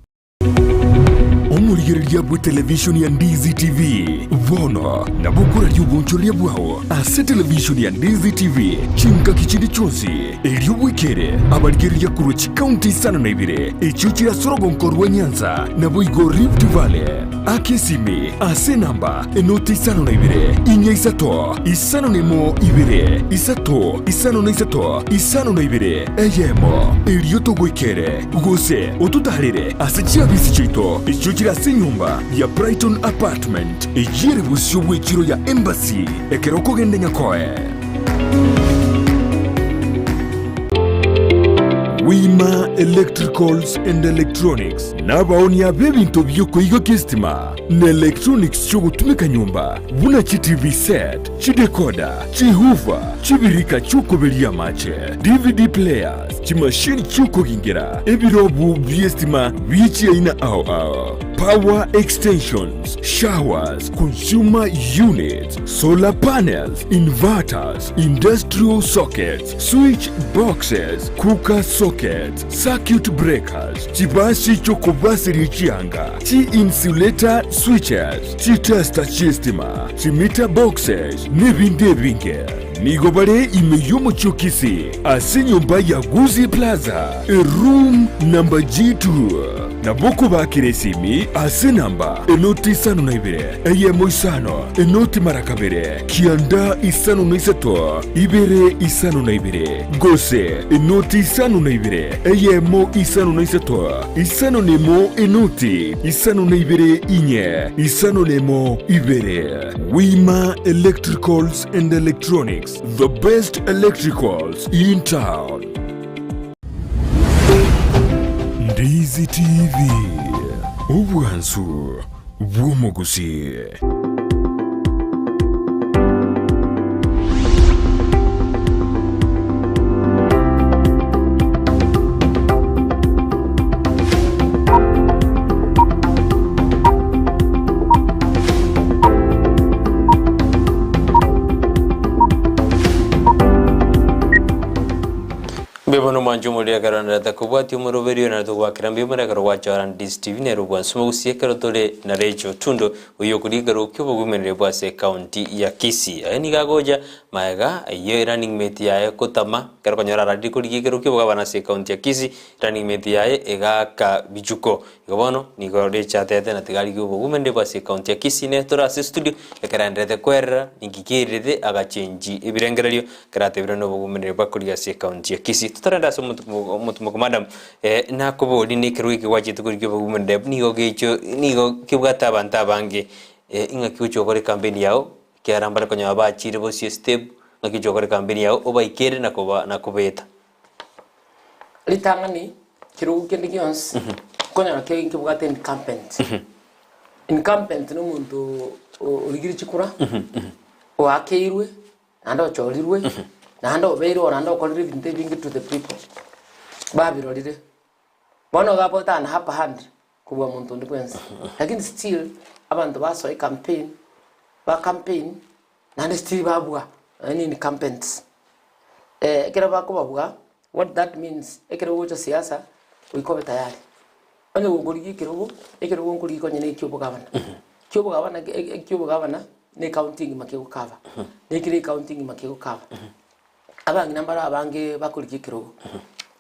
Omorigereria bw'etelevishoni ya Ndizi TV bono nabo okoraria obonchoreria bwao ase televishoni ya Ndizi TV chingaki chinde chionsi, erio bwekere abarigereria korwa chikaunti isano na ibere echio chire ase orogonko rwa Nyanza naboigo Rift Valley. Aka esimi ase enamba enoti isano na ibere, inya isato, isano na emo ibere, isato, isano na isato, isano na ibere, eyemo, erio togoikere. Gose ototaarere ase chiabisi chiaito echio chire ase enyomba ya Brighton Apartment, eyio ere bosio bw'echiro ya Embassy, ekero okogenda Nyakoe. Wima. Electricals and Electronics nabaonia b'ebinto bi'okoigokia esitima na electronics chi'ogotumeka nyomba buna chiTV set, chidecoder, chihoofer, chibirika chi'okoberia amache, DVD players, chimashini chi'okogingera, ebirobu bi'esitima bie chiaina ao ao, power extensions, showers, consumer units, solar panels, inverters, industrial sockets, switch boxes, cooker sockets, circuit breakers, chibasi chi'okobaseria chianga, chi-insulator switches, chitester chi'estima, chimeter boxes, nebinde ebinge. Nigo bare ime y'omochie o Kisii, ase enyomba ya Gusii Plaza, eroom number G2. Nabo okobakera esimi ase enamba enoti isano na ibere, eyemo isano, enoti mara kabere, kianda isano na isato, ibere isano na ibere, gose enoti isano na ibere, eyemo isano na isato, isano na emo enoti isano na ibere inye, isano na emo ibere. Wima Electricals and Electronics, the best electricals in town. Ndizi TV, obwansu bw'omogusii. Mbuya bono mwanche omorero ekero nderete kobwatia omoroberio nere togwakera mbuya mono ekero gwachora Ndizi TV nere obwansu mogusie ekero tore na Rachel Otundo oyio okoria ekero ki'obogumereri bwa ase ekaunti ya Kisii. Aye nigo agocha maega eyio erunning mate yaye gotama ekero okonyora ararire korigia ekero ki'obogabana ase ekaunti ya Kisii running mate yaye egaaka bichuko. Igo bono nigo Rachel atete na tiga arigie obogumereri bwa ase ekaunti ya Kisii nere tore ase estudio ekero aenderete kwerera ninki kererete agachengi ebirengererio Ekero atebire nobogumereri bwa koria ase ekaunti ya Kisii. Totarende ase omotumoko madam, nakoborie nekerogo eke gwachete korigia obogumereri nigo gecho nigo kebwate abanto abange ing'aki gochia gokora ekampeni yao ekiagera mbare konyora bachire bosio estep ng'aki gochia gokora ekampeni yao obaikere na koba na kobeta. Ritang'ani kerogo kende gionsi okonyora kere nkebwate incumbent. Incumbent na omonto origire chikura, oakeirwe. naende ochorirwe, naende obeire oo, naende okorire ebinto ebinge to the people, babirorire. Bono iga abwate an upper hand kobua monto onde bwensi, lakini still abanto basoa ecampaign, ba campaign, naende still babua, naende incumbents. Ekero bakobabua, what that means, ekero ogocha siasa, goika obe tayari. Onye gokorigia ekerogo, ekerogo nkorigia konya na ekiobogabana. Ekiobogabana ekiobogabana na ecounty engima kegokava, na ekere ecounty engima kegokava. Abang'ina mbaro abange bakorigia ekerogo,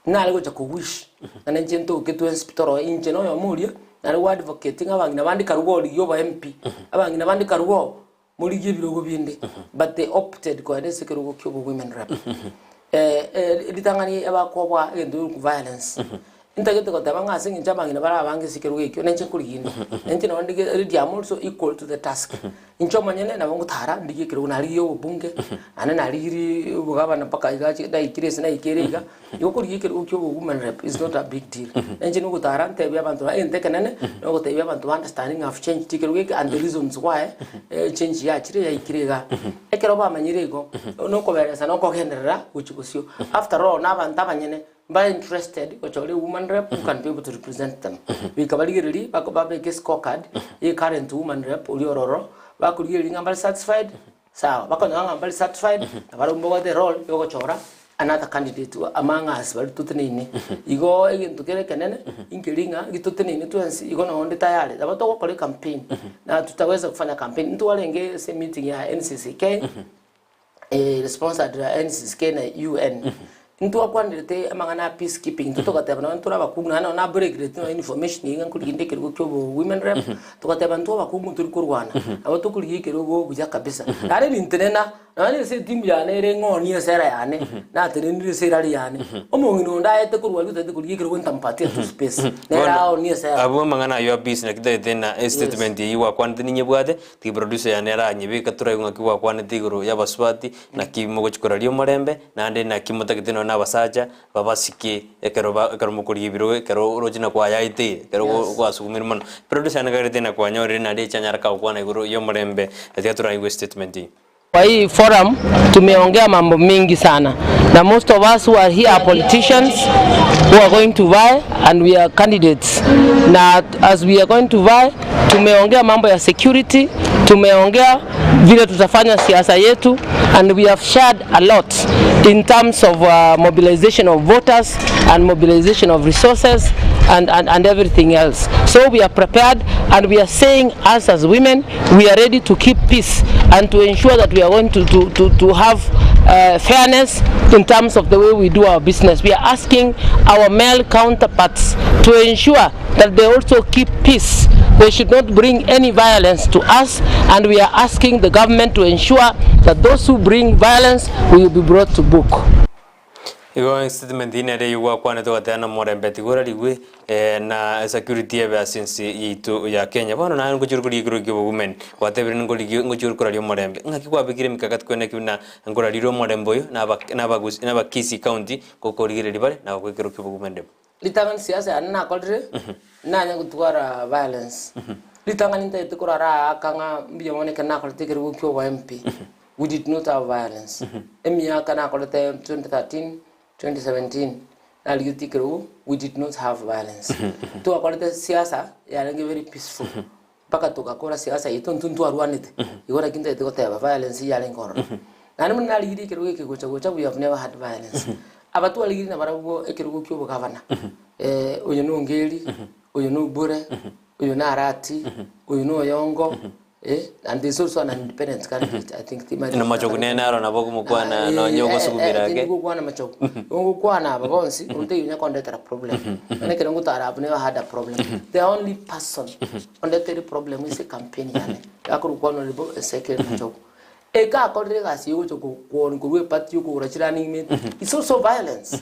nare gocha ko wish ng'a ninche ntoke twensi pi toroe inche na oyomo oria, nare go advocate ng'a abang'ina bande karue origie obo MP, abang'ina bande karue oo morigie ebirogo binde, but they opted kogenda ase ekerogo kia obo women rep. Ritang'ani ebakoboa egento gekorokwa violence, ntagete goteba ng'a ase eng'encho abang'ina bare abange ase ekerogo ekio, ninche nkorigia inde, ninche nabo ndige ready am also equal to the task. Inche omonyene nabo ngotara ndigie ekerogo narigie obobunge, naende narigirie obogabana mpaka iga ache naikire ase naikere iga, igo korigia ekerogo kia obo woman rep is not a big deal. Ninche nogotara ntebie abanto ng'a egento ekenene, nogotebia abanto ba understand ng'a I've changed ekerogo eke and the reasons why echange yachire yaikire igaa. Ekero bamanyire igo, nokoberesa na okogenderera gochia bosio. After all, na abanto abanyene mbare interested gochora ewoman rep who can be able to represent them. Goika barigererie bako babeke escorecard ya ecurrent woman rep oria ororo, bakorigereria ng'a mbare satisfied, sawa, bakonyora ng'a mbare satisfied, nabarabwo mbabwate erole ya ogochora another candidate among us baria toteneine. Igo egento kere ekenene, nkeri ng'a gitoteneine twensi, igo nonye onde tayari, nabo togokora ecampaign, na tutaweza kufanya campaign. Ntwarenge ase emeeting ya NCCK, sponsored na NCCK na UN, ntwakwanerete amang'ana a peace keeping, intwe togateba nonye ntore abakungu naende nonye nabreakireti nonye information eye ng'a nkorigia inde ekerogo kia obo women rep, togateba intwe abakungu ntori korwana, nabo tokorigia ekerogo buya kabisa. Naende nintenena. Nonya ase etimu yane ere ng'onie esera yane, natenenire ase erari yane, omong'ina onde aete korwa aria otagete korigia ekerogo ntampatie tu space, nere aonie esera. Abwo amang'ana ayio a peace naki tagete na estatement eyio gwakwanete ninyebwate, tiga producer yane aranyebeka toraigwe ng'aki gwakwanete igoro ya abasubati, naki mogochi koraria omorembe, naende naki motagete nonya na abasacha babasike ekero ba ekero mokorigia ebirogo ekero oroche na kwayaeteire, ekero Yes. gwasugumirwe mono. Producer yane kagerete na kwanyorire naende echanyara kagokwana igoro ya omorembe, tiga toraigwe estatement eyio. Kwa hii forum tumeongea mambo mingi sana na most of us who are here are politicians who are going to vie and we are candidates na as we are going to vie tumeongea mambo ya security, tumeongea vile tutafanya siasa yetu and we have shared a lot in terms of uh, mobilization of voters and mobilization of resources and, and, and everything else. So we are prepared and we are saying us as women we are ready to keep peace and to ensure that we are going to, to, to, to have uh, fairness in terms of the way we do our business. We are asking our male counterparts to ensure that they also keep peace. They should not bring any violence to us and we are asking the government to ensure that those who bring violence will be brought to book. Igo statement eye nere eyio gwakwanete ogateba na omorembe tiga orarigwe na security ebe ase ense yaito ya Kenya. Bono naye ngochia korigia ekerogo kia obowomen, gwatebire ngorigie ngochia koraria omorembe. Ng'aki kwabekire emikakati kwene ki buna nkorarire omorembe oyo na aba na abagusi na abakisii county gokorigereria bare na gokoa ekerogo kia obowomen rimo. Ritang'ani siasa yane nakorire, nanye gotwara violence. Ritang'ani ntagete korara aaka ng'a mbuya mono ekero nakorete ekerogo kia obo MP, we did not have violence. Emiaka nakorete 2013, 2017, narigetie ekerogo, we did not have violence. Twakorete siasa yarenge very peaceful, mpaka togakora siasa yaito intwe ntwarwanete, igo naki ntagete goteba violence iyarenge ororo. Naende buna narigirie ekerogo eke gocha gocha we have never had violence. Aba twarigirie nabarabwo ekerogo kia obogavana, oyo na Ongeri, oyo na Obure, oyo na Arati, oyo na Oyongo, eh, and there is also an independent candidate I think Na Machogu nere naro nabo okomokwana nonye ogosugumera ake. Tindi gokwana Machogu. Igo ngokwana aba bonsi, omonto oyio onya kondetera problem. Bono ekero ngotara abwo never had a problem. The only person ondeteire problem ase ecampaign yane, akorokwa Honourable Ezekiel Machogu. Eke akorire egasi ya gocha ko korwa eparty ya okogora chirunning mate, it's also violence.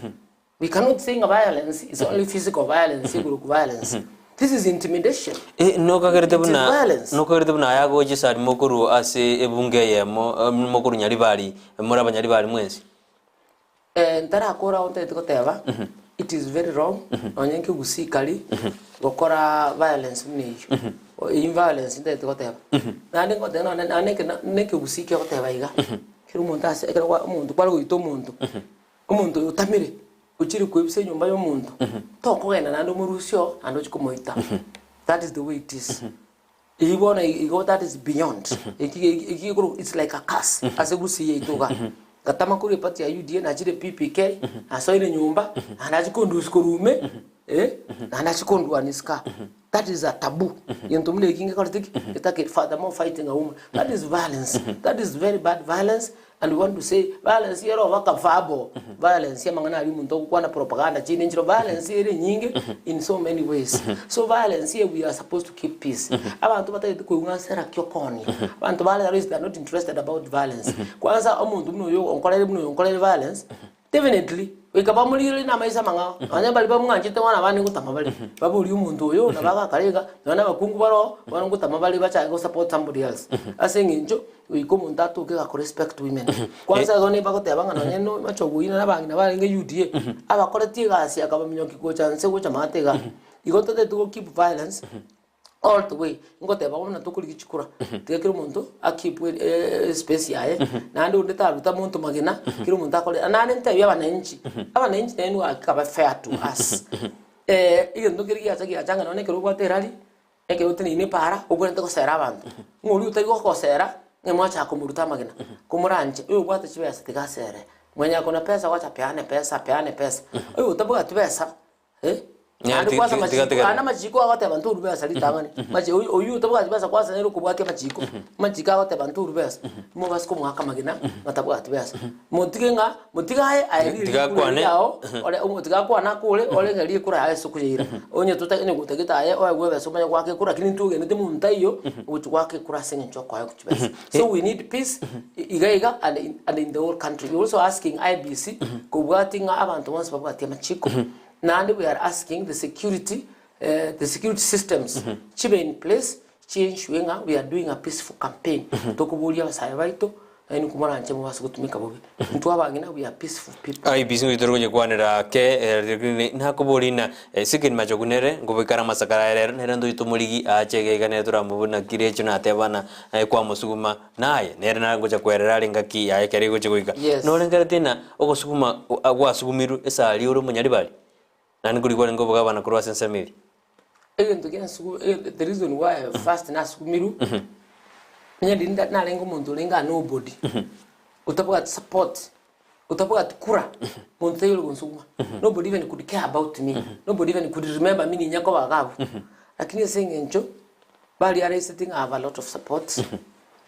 We cannot say ng'a violence is only physical violence, iguruk violence. This is intimidation. Eh, nokagerete It is buna violence. nokagerete buna aya agocha esari mokorwa ase ebunge eyemo eh, mokorwa Nyaribari, more abanyaribari mwensi. Eh, ntarakora ago ntagete goteba it is very wrong nonye nkegusii kari gokora violence buna eyio eyio violence ntagete goteba naende ngoteba nonye nonye neke nekegusii kegoteba iga kera omonto ase ekero kwa omonto kware goita omonto Omonto oyo otamire, ochire koebisa enyomba y'omonto, tokogenda naende omorusie oo, naende ochie komoita. That is the way it is. Eyio bono igo that is beyond. Eki eki gekorwa it's like a curse ase gusii yaito igaa. Ngatama korwa eparty ya UDA nachire PPK, nasoire nyomba, naende achia kondusia korwa ime, eh, naende achia kondwania isiko aa. That is a taboo. Gento buna eki ngekorete ki? Getake furthermore fighting a woman. That is violence. That is very bad violence and we want to say violence ere oba verbal violence amang'ana aria omonto ogokwana propaganda chinde nchire violence ere enyinge in so many ways. So violence here we are supposed to keep peace. Abanto batagete koigwa ng'a naki okoonia. Abanto ba rero they are not interested about violence. Kwanza omonto buna oyo onkorere buna oyo onkorere violence Definitely, goika bamorigererie namaiso amang'ao, nonya baria bamwanchete bono abande ngotama bare, baborie omonto oyo nabo agakora iga, nonya na abakungu baroo, bono ngotama bare bachake go support somebody else. Ase eng'encho, goika omonto atoke gako respect women. Kwanza igo nigo bagoteba ng'a nonye no machogu oyio na abang'ina barenge UDA, abakoretie egasi akabaminyokia gocha nse gocha maate igaa. Igo totagete go keep violence. all the way ngoteba bono tokorigia chikura tiga kera omonto akeep espace yaye naende onde taruta monto magena kera omonto akore naende ntebie abananchi abananchi naende nigo gaki fair to us egento nkere giacha giacha ng'a nonye ekero obwate erari ekero oteneine epaara obwenerete gosera abanto ng'a oria otari gokosera ng'a mwachaka komoruta amagena komoranche oyo obwate chibesa tiga asere mwenye ako na pesa wacha apeane pesa apeane pesa oyo otabwati besa. Nyari Naende ti- kwase ti- amachiko, tigategerera. naende amachiko agoteba ntorue besa ritang'ani. Machi oyo oywo otabwati besa kwansa nere okobwatia amachiko, amachiko agoteba ntorue besa, mobase komoaka amagena ng'a tabwati besa. Motige ng'a, motige aye aye riria Tiga rikura akwane. riao, ore omo tiga akwane akore, orenge rikura yaye ase okoyeira. Onye tota onye gotagete aye oegwe ebesa omanye goaka ekura lakini ntwegenete monto taiyo, ogochia goaka ekura ase eng'encho okoegwa chibesa. So we need peace, iga iga and in and in the whole country. We also asking IEBC, kobwatia ng'a abanto bonsi babwatie amachiko. Naende we are asking the security, the security systems chibe in place chi ensure ng'a we are doing a peaceful campaign. Tokoboria abasae baito naende komoranche mobase gotumeka bobe. Intwe abang'ina we are peaceful people. IEBC ngochi tore gochikwanera ake lakini nakoboria ng'a Ezekiel Machogu nere ngoboikare amasakara aye rero nere ntochi tomorigi aache iga iga nere toramobuna naki recho nateba ng'a aye kwamosuguma naye nere nagocha kwerera are engaki yaye ekero egocha goika. Yes. Norengeretie ng'a ogosuguma gwasugumirwe esari ore omonyaribari? Naende nkorigwa orenge obogabana korwa ase ensemo eria. Egento kiansugu the reason why first nasugumirwe, onye ndiri narenge omonto orenge a nobody, otabwati support, otabwati kura, monto taiyo ore gonsuguma. Nobody even could care about me, nobody even could remember me ninya koba iga abwo. Lakini ase eng'encho barealiseti ng'a I have a lot of support,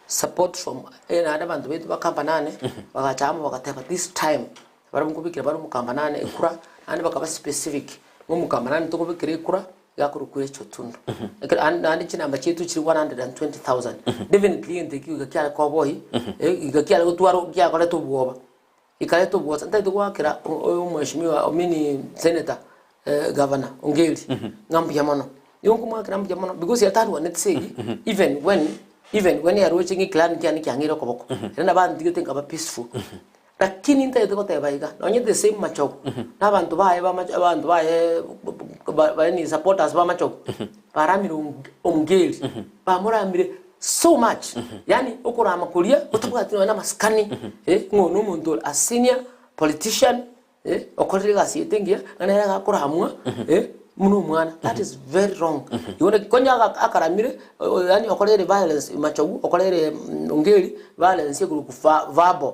support from naende abanto baito ba Kambanane, bagacha amo bagateba this time, barabwo nkobekera bare omokambanane ekura, naende bakaba specific, ng'a omokambanane tokobekera ekura, iga akorokwa Rachel Otundo. Ekero and naende chinamba chiaito chire 120,000. Definitely egento ekio iga kiare koboyia, iga kiare gotwara kiakoreta obwoba, Ekareta obwosa, ntagete goakera omweshimiwa I mean senator governor Ongeri ng'a mbuya mono. Nigo nkomoakera mbuya mono because atarwaneti esegi even when even when yaroche ng'a eclan kiane kiang'eire okoboko, ere nabo antigete nkaba peaceful. Lakini ntagete goteba iga, nonye the same Machogu, na abanto baye ba Macho abanto baye yaani supporters ba Machogu, baramire Ongeri, bamoramire so much yaani okorama koria otabwati nonya na amasikani eh, ng'a oyo na omonto ore a senior politician eh, okorire egasi yaito engiya ng'a nere agakoramwa eh, buna omwana that is very wrong. Igo naki konya aga akaramire yaani okorere violence machogu okorere ongeri violence ekorokwa fa verbal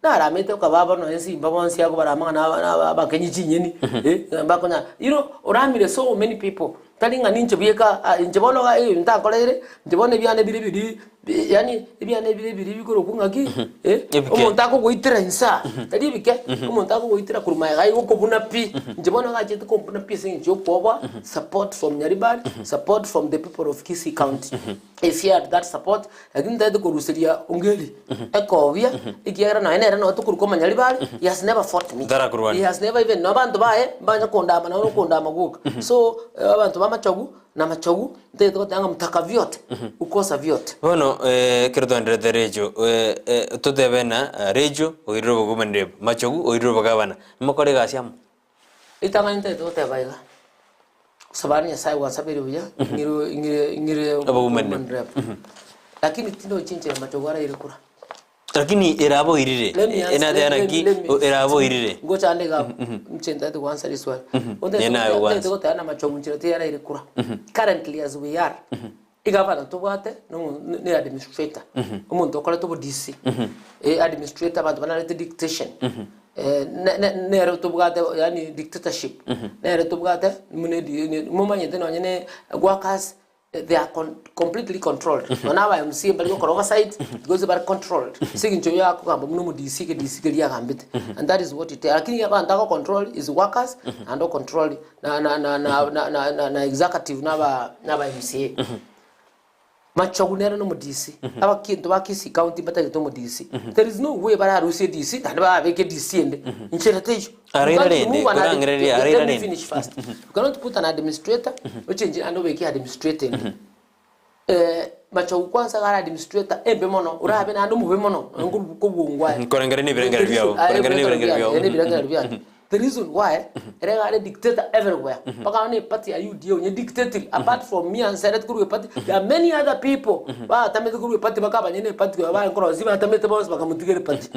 naramete okababa nonya esimba bonsi akobarama ng'a naba naba abakenyi chinyeni eh, bakonya you know oramire so many people. Tari ng'a ninche bweka, ah, inche bono iga ebinto ntakoreire, inche bono ebiane bire biri, bi yaani ebiane bire biri bikorokwa ng'aki, eh, Ebike. omonto akogoitera inse aa, tari ebike, omonto akogoitera korwa magega aiga okobuna pi, inche bono iga achete kombuna pi ase eng'encho ya okwoboa, support from Nyaribari, support from the people of Kisii County. If he had that support, lakini ntagete koruseria Ongeri ekobia, ekiagera nonya nere nonya tokorokwa Omonyaribari, he has never fought me. Tarakorwania. He has never even, nonya abanto baye, mbanya kondama nonya okondama gwoka. So, abanto ba Machogu, na Machogu, ntagete goteba ng'a mtaka vyote, hukosa vyote. Bono ekero twaenderete Recho, totebe ng'a Recho oirire obogomanire, Machogu oirire obogabana, nimokore egasi amo? Ritang'ani ntagete goteba iga, gosaba Nyasaye gwansabeire buya, ng'ire ng'ire ng'ire Obogumanire. woman rep. Lakini tindochi inche machogu araire kura. Lakini erabe oirire, Let me answer, enate let me, naki let me, erabe oirire. Ngocha ande iga inche ntagete goanswer riswali. Nere naye Ntagete ogoansa. goteba na machogu nchera tiyaraire kura. Currently as we are, Egavana tobwate nomo ne administrator, omonto okorete obo DC, administrator abanto banarete dictation, ne- ne- nere tobwate yaani dictatorship, nere tobwate buna edi ne momanyete nonye ne workers they are con- completely controlled. Nonya na aba MCA mbari gokora oversight because bare controlled ase eng'encho oyio akogamba buna omo DC eke DC keria agambete and that is what it lakini abanto ago control is workers naende o control na na na na na na na na executive na aba na aba MCA. Machogu nere nomo DC, abakinto ba Kisii County mbatagete omo DC. There is no way bararusie DC naende barabeke DC ende. Inchera teiyo. You Araira can't rende, remove an admi- korangereria, let araira me rende. finish first. You cannot put an administrator ochenche naende obeke administrator ende. Machogu kwanza iga are administrator embe mono, orabe naende omobe mono, nkoru kobongwa aye. Koreng'ana na ebirengererio biabo, koreng'ana na ebirengererio biabo. Ere ebirengererio biane. The reason why, ere iga are dictator everywhere, mpaka bono eparty ya UDA onye dictatiri, apart from me and Senate korwa eparty, there are many other people batamete korwa eparty bakabanyene eparty koyo baye nkorosia batamete bonsi bakamotigera eparty.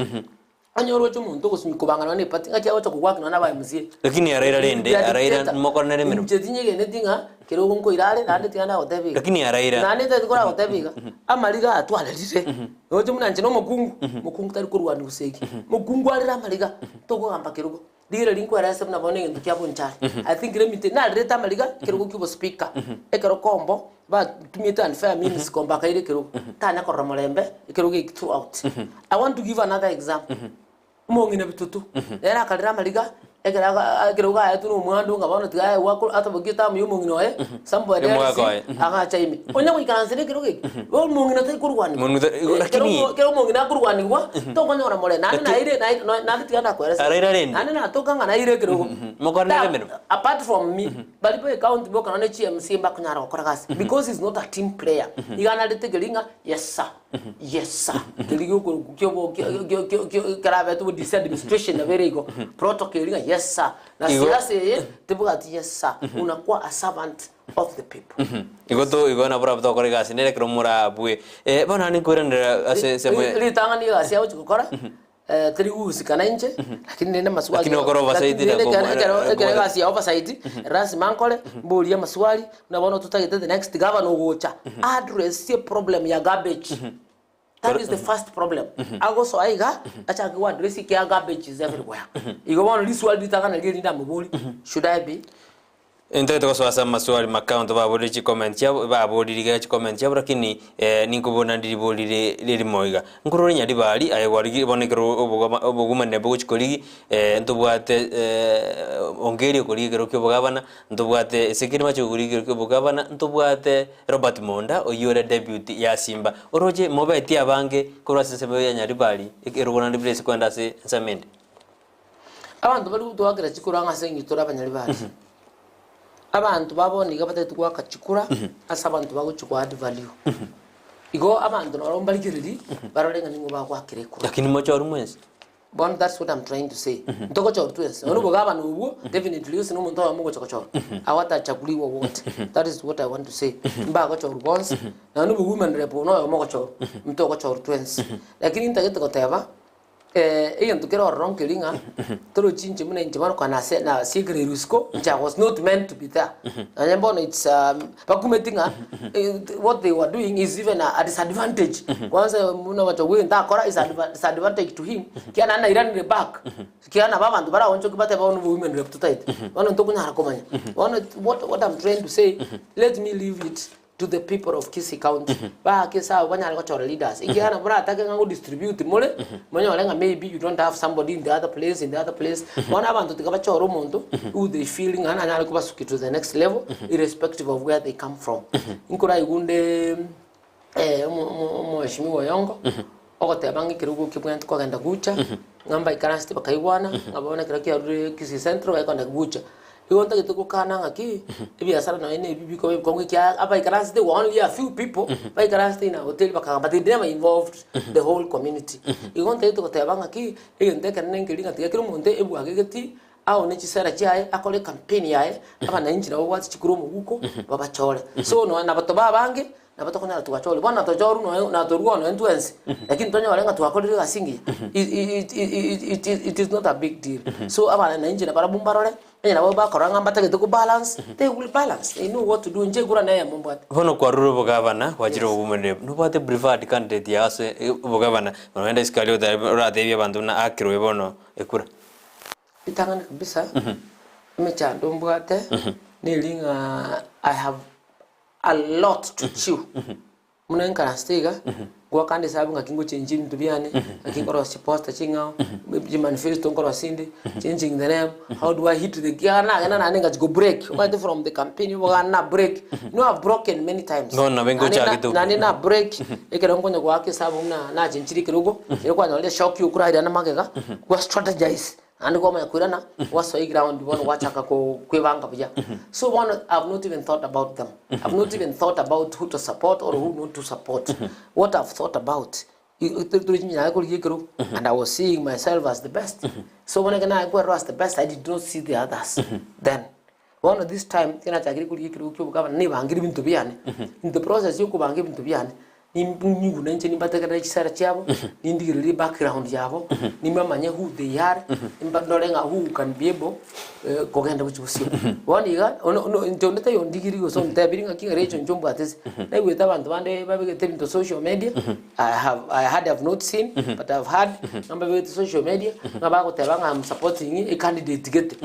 Onye oroche omonto ogosimia kobanga nonya na epati, ng'aki agocha kogwaki nonya na aba MCA. Lakini araira rende, They are araira dictator. mokoranere emeremo. Inche tinyegeneti ng'a kera ogo nkoira are, naende tiga ndagotebia iga. Lakini araira. Naende ntagete koragotebia iga, amariga aya twarerire, roche buna inche na omokungu, mokungu tari korwania gose eki. Mokungu arere amariga, tokogamba kerogo. Rigereria nkwerese buna bono egento kia bonchari. I think let me tell narerete amariga ekerogo kia obospeaker, ekero kombo batumiete unfair means kombo akaira ekerogo, tanya korora morembe ekerogo eki throughout. I want to give another example, omong'ina bitutu, nere akarera amariga ekero aga ekerogo aetwe na omwando ng'a bono tiga aegwe ako atabokie etamu ya omong'ina oye, somebody else Omwaka oye. agacha ime. Onya goikaransera ekerogo eki, bono omong'ina tari korwanigwa. Mong'ina tari- Ekero lakini- omo ekero omong'ina akorwanigwa, tokonyora more, naende Laki- naire nai no naende tiga nakoerese. Araira rende. Naende natoka ng'a naire ekerogo. Mokore nere Ta- emeremo. Apart from me, baria ba ecounty boka nonye chi MCA mbakonyara gokora gasi, because he's not a team player. Iga anarete keria ng'a yes sir, yes sir, keria giokorokwa kiobo kio kio kio kio kerabete bo disadministration nabo ere igo, protocol eria ng'a yes sir. Na Igo- siasa eye tebwati yes sir, unakuwa a servant of the people. Igo to igo nabo orabwo togokora egasi nere ekero morabue. Eh, bono naende nkoiranera ase ensemo Ri- Ritang'ani egasi agochi gokora eh, teri gohusika na inche lakini rende amaswali Lakini okore oversight lakini rende na ekero komo- ekero ekero komo- egasi ya oversight lasima nkore mborie amaswali buna bono totagete the next governor ogocha address problem ya garbage. That is the first problem. Agosoa iga, achake go address ekia garbage is everywhere. Igo bono riswali ritang'ana riria erinde amobori, should I be? Ntagete gosoa ase amaswali make abanto baborire chicomment chiabo, baborire iga chicomment chiabo lakini ninkobona ndiri borire ririmo iga. Nkorora Nyaribari aye gwarigi bono ekero obogama obogumanire bogochi korigi ntobwate Ongeri okorigia ekero kia obogabana, ntobwate Ezekiel Machogu okorigia ekero kia obogabana, ntobwate Robert Monda oyio ore deputy ya Simba. Oroche mobetie abange korwa ase ensemo ya Nyaribari ekerogo naende buna ase kwenda ase ensemo ende. Abanto baria gotoakera chikura ng'a ase eng'encho tore abanyaribari. Abanto ba bono iga batagete goaka chikura ase abanto bagochia ko add value. Igo abanto nabo mbarigereria barore ng'a ning'o bagoakera ekura. Lakini mochorwe mwensi. Bono that's what I'm trying to say. Ntogochorwa twensi. Nonya obogabana obwo, definitely gose na omonto oyomo ogocha gochorwa, awatachaguliwa wote. That is what I want to say. Mbagochorwa bonsi, nonya obo women rep obo noyomo ogochorwa, ntogochorwa twensi. Lakini ntagete goteba, egento kere ororo nkeri ng'a, torochi inche buna inche bono kona nase nasiekire isiko, inche I was not meant to be there. Nonya bono it's bakumeti ng'a what they were doing is even a disadvantage. Kwanza buna ogocha egento akora is a disadvantage to him, ekiagera naende nairanire back, ekiagera nabo abanto baraonchoke batebe bono women rep totaete, bono ntokonyara komanya. Bono what I'm trying to say, let me leave it to the people of Kisii County, baake esabu banyare gochora leaders, ekiagera nabo moratake ng'a ngodistribute more, monyore ng'a maybe you don't have somebody in the other place, in the other place, bono abanto tiga bachore omonto who they feel ng'a nanyare kobasukia to the next level irrespective of where they come from. Nkoraigwe onde omo- omo- omheshimiwa Oyongo, ogoteba ng'a ekerogo kebwenerete kogenda gucha, ng'a mbaikaransete bakaigwana, ng'a bono ekero kiarure Kisii Central baikogenda gucha. Igo ntagete gokana ng'aki, ebiasara nonye na ebi bikoba ebikong'u ekiagera abaikaransete only a few people baikaransete in a hoteli bakagamba they never involved the whole community. Igo ntagete goteba ng'aki, egento ekenene nkeri ng'a tiga kera omonto ebwage geti, aone chisera chiaye, akore ecampaign yaye, abananchi nabo babwate chikura omoguko, babachore. So nonya nabo tobe abange, Nabo tokonyora twachorwa. Bono natochorwe nonya natorwa nonya intwe ense, lakini tonyore ng'a twakorire egasi engiya, it it is not a big deal. So abana na inche nabarabwo mbarore, onye nabo bakorora ng'a mbatagete ko balance, they will balance, they know what to do. Inche ekura neyemo mbwate. Bono kwarure obogabana, gwachire obobumereri, nobwate preferred candidate yao ase obogabana, nogenda isiko aria otebe oratebie abanto buna akirwe bono ekura. Ritang'ani kabisa, emechando mbwate, neri ng'a I have a lot to chew buna enkarasite iga ngoakande esabu ng'aki ngochengi ebinto biane ng'aki nkorosia chiposter ching'ao chimanifesto nkorosia inde changing the name how do I hit the gear nagenda naende ngachi go break omanyete from the campaign obogana na break you know I've broken many times Bono nabo Naende na- ngochagete naende na break ekero nkonya goaka esabu buna nachenchire ekerogo ekero kwanyorire eshock ya okoraera na magega gwa strategize Naende kwamanya koirana, gwasoa eground bono gwachaka ko kwebanga buya. So bono I've not even thought about them. I've not even thought about who to support or who not to support. What I've thought about, tore chinyanya korigia ekerogo, and I was seeing myself as the best. So bono ekero naye kwerora as the best, I did not see the others then. Bono this time, ekero nachakire korigia ekerogo kia obogabana, nebangire ebinto biane. In the process ya okobanga ebinto biane, Ninyigwe nainche nimbategerere chisara chiabo, nindigererie background yabo, nimbamanye who they are, nimba ndore ng'a who can be able kogenda gochia bosio. Bono iga, ono ono inche onde taiyo ondigirie gose ontebirie ng'aki ng'a Rachel inche ombwate ase. Naigwete abanto bande babegete ebinto social media, I have I had have not seen, but I have heard, ng'a mbabegete social media, ng'a bagoteba ng'a I'm supporting a candidate gete.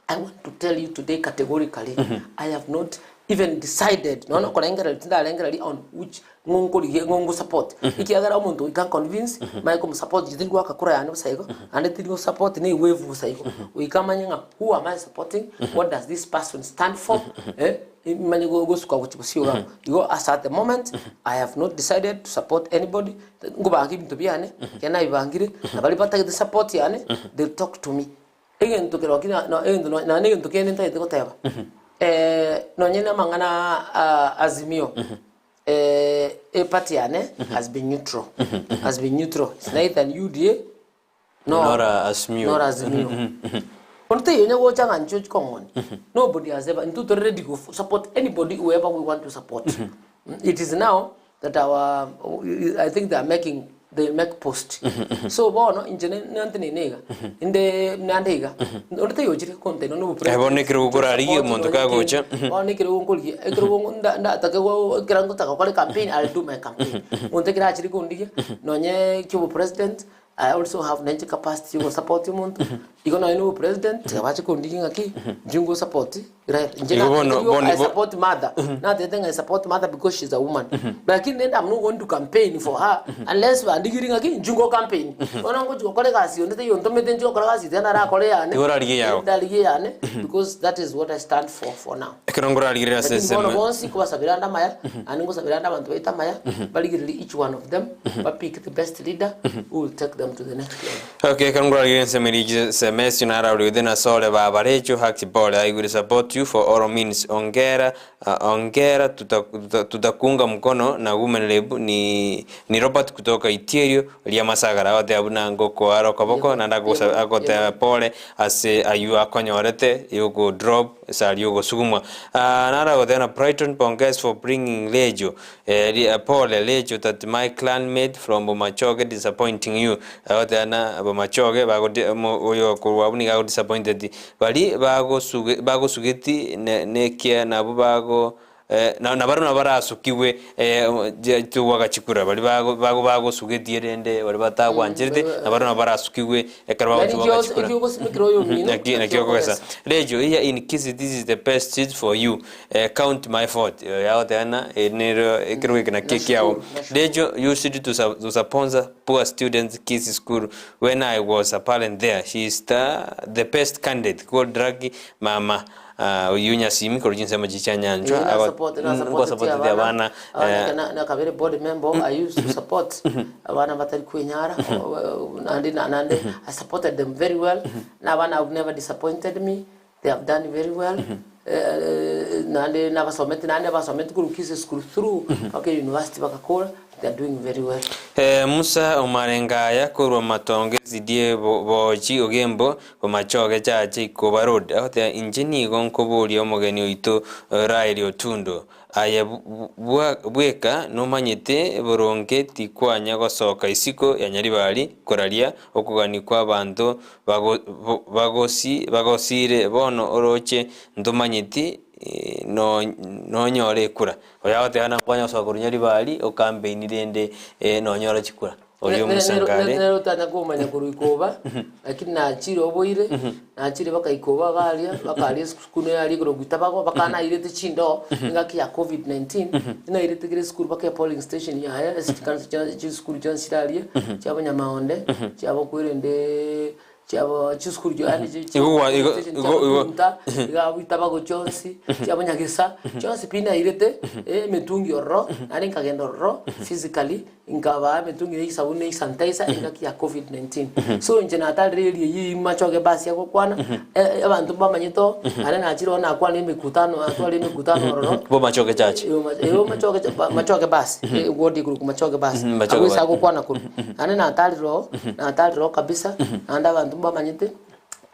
I want to tell you today categorically, I have not even decided, nonya okorengereria tindarengereria on which ng'o nkorigia ng'o ngosupport. Ekiagera omonto goika anconvince, manye komosupport inche tindi goaka kura yane bosa igo, naende tindi gosupport na ewave bosa igo. Goika amanye ng'a who am I supporting, what does this person stand for, eh, manye gosuka gochia bosio iga abwo. Igo as at the moment, I have not decided to support anybody, nkobanga ebinto biane, ekero nabibangire, na baria batagete support yane, they'll talk to me. Egento kerokio na no egento no nonya egento kende ntagete goteba, nonye na amang'ana aa Azimio, eparty yane has been neutral, has been neutral, it's neither UDA nor Nor Azimio. nor Azimio. Onde taiyo onye gocha ng'a inche ochi kong'onya, nobody has ever, intwe tore ready go support anybody whoever we want to support. It is now that our I think they are making they make post so bono inche ne- nantenene iga inde nande iga onde taiyo ochire kontena nobo Eh, bono ekero okorarigia omonto kagocha, bono ekero nkorigia ekero nda- ndatake go ekero ngotaka gokora ecampaign I will do my campaign monto ekero achire kondigia nonye ki obopresident I also have nainche capacity yo gosupport omonto, igo nonye na obopresident tiga bache kondigia ng'aki inche ngosupport Raila. Inche Igo bono- natebete rioka bono I igo- support Martha, natebete ng'a I support Martha because she's a woman. Lakini rende I'm not going to campaign for her unless bandigirie ng'aki inche ngo campaign. Bono ngochi gokora egasi onde taiyo ontomete inche gokora egasi tiga narakore eyane, Igo orarigie eyago. ndarigie eyane because that is what I stand for for now. Ekero nkorarigereria ase Lakini bono ensemo bonsi nkobasabera ande amaya, naende nkosabera ande abanto baito amaya, barigererie each one of them, bapick the best leader who will take them to the next level. Okay, ekero nkorarigereria ensemo eria Semesio naraure gete nasore baba Recho Haki pole I will support you for all means ongera ongera tuta tuta tutakuunga mkono na women rep ni ni Robert kutoka Itierio ria Masagara agoteba buna ngokoare okoboko naende agosa agoteba pole ase aywo akonyorete yogo drop Esari y'ogosugumwa. Naro agoteba na Brighton pongezi for bringing Lejo eh, pole Lejo that my clan mate from Bomachoge disappointing you. Agoteba na Bomachoge bagodi oyo korwa abwo nigo ago disappointed bari bagosuge bagosugeti ne nekia nabwo bago Na nabarabwo nabo barasukigwe togwaka chikura, baria bago bago bagosugetie rende baria batagwancherete, nabarabwo nabo barasukigwe ekero Yaani bagochia goaka ekio chikura. ekio ogosimekera oyomino, Naki nakio naki okogesa. okogesa. Rejo here in Kisii this is the best seed for you eh, count my vote. Oyo agoteba ng'a eri nero ekerogo eke nakio ekiao. Nashukuru, nashukuru. Rejo used to su to sponsor poor students Kisii school when I was a parent there. She is the the best candidate. Go drug mama. Oyio Nyasimi korwa chinsemo chiria chia Nyanchwa Ee, nasupport- nasupporteti ngosapoteti abana abana abana ekero nakabere board member I used to support abana batari kwenyara naende naende I supported them very well na abana have never disappointed me they have done very well naende nabasometi naende nabasometi korwa Kisii school through mpaka university bagakora they are doing very well. Musa omarengaya korwa matongo esidie bochi ogembo Bomachoge chache ikoba road agoteba inche nigo nkoboria omogeni oito Raeli Otundo aye bweka nomanyete boronge tikwanya gosoka isiko ya Nyaribari koraria okogania kwa abanto bagosire bono oroche ntomanyeti nonyore ekura. Oyo agoteba nakwanya gosoka korwa Nyaribari okampeini rende nonyore chikura. Oria omosangare. Nere otanya komanya korwa ikoba, lakini nachire oboire, nachire baka ikoba iga aria, bakaria esukuru nere aria igoro goita bago, baka nairete chindoo, engaki ya covid 19, nairete kera esukuru mpaka epolling station yaye, ase chikanisa chia chisukuru chionsi chire aria, chia bonyamaonde, chiabo kwerendeeee. Chiabo chisukuru chio yaani chi- chi- Igo gwa- igo- station igo- igo- chiabo Kunta, iga abwo Itabago chionsi, chiabo Nyagesa, chionsi pi nairete, emetungi ororo, naende nkagenda ororo physically, nkabaa emetungi na esabuni na esanitizer engaki ya covid 19. So inche natarire area eyio machoge basi agokwana, abanto mbamanyete oo, naende nachire oo nakwana emekutano natwarire emekutano ororo. Bo Machoge Church. Eyo Machoge Machoge basi, eward ekorokwa Machoge basi, Machoge abwo ase basi. agokwana korwa. Naende natarire oo, natarire oo kabisa, naende abanto mbamanyete.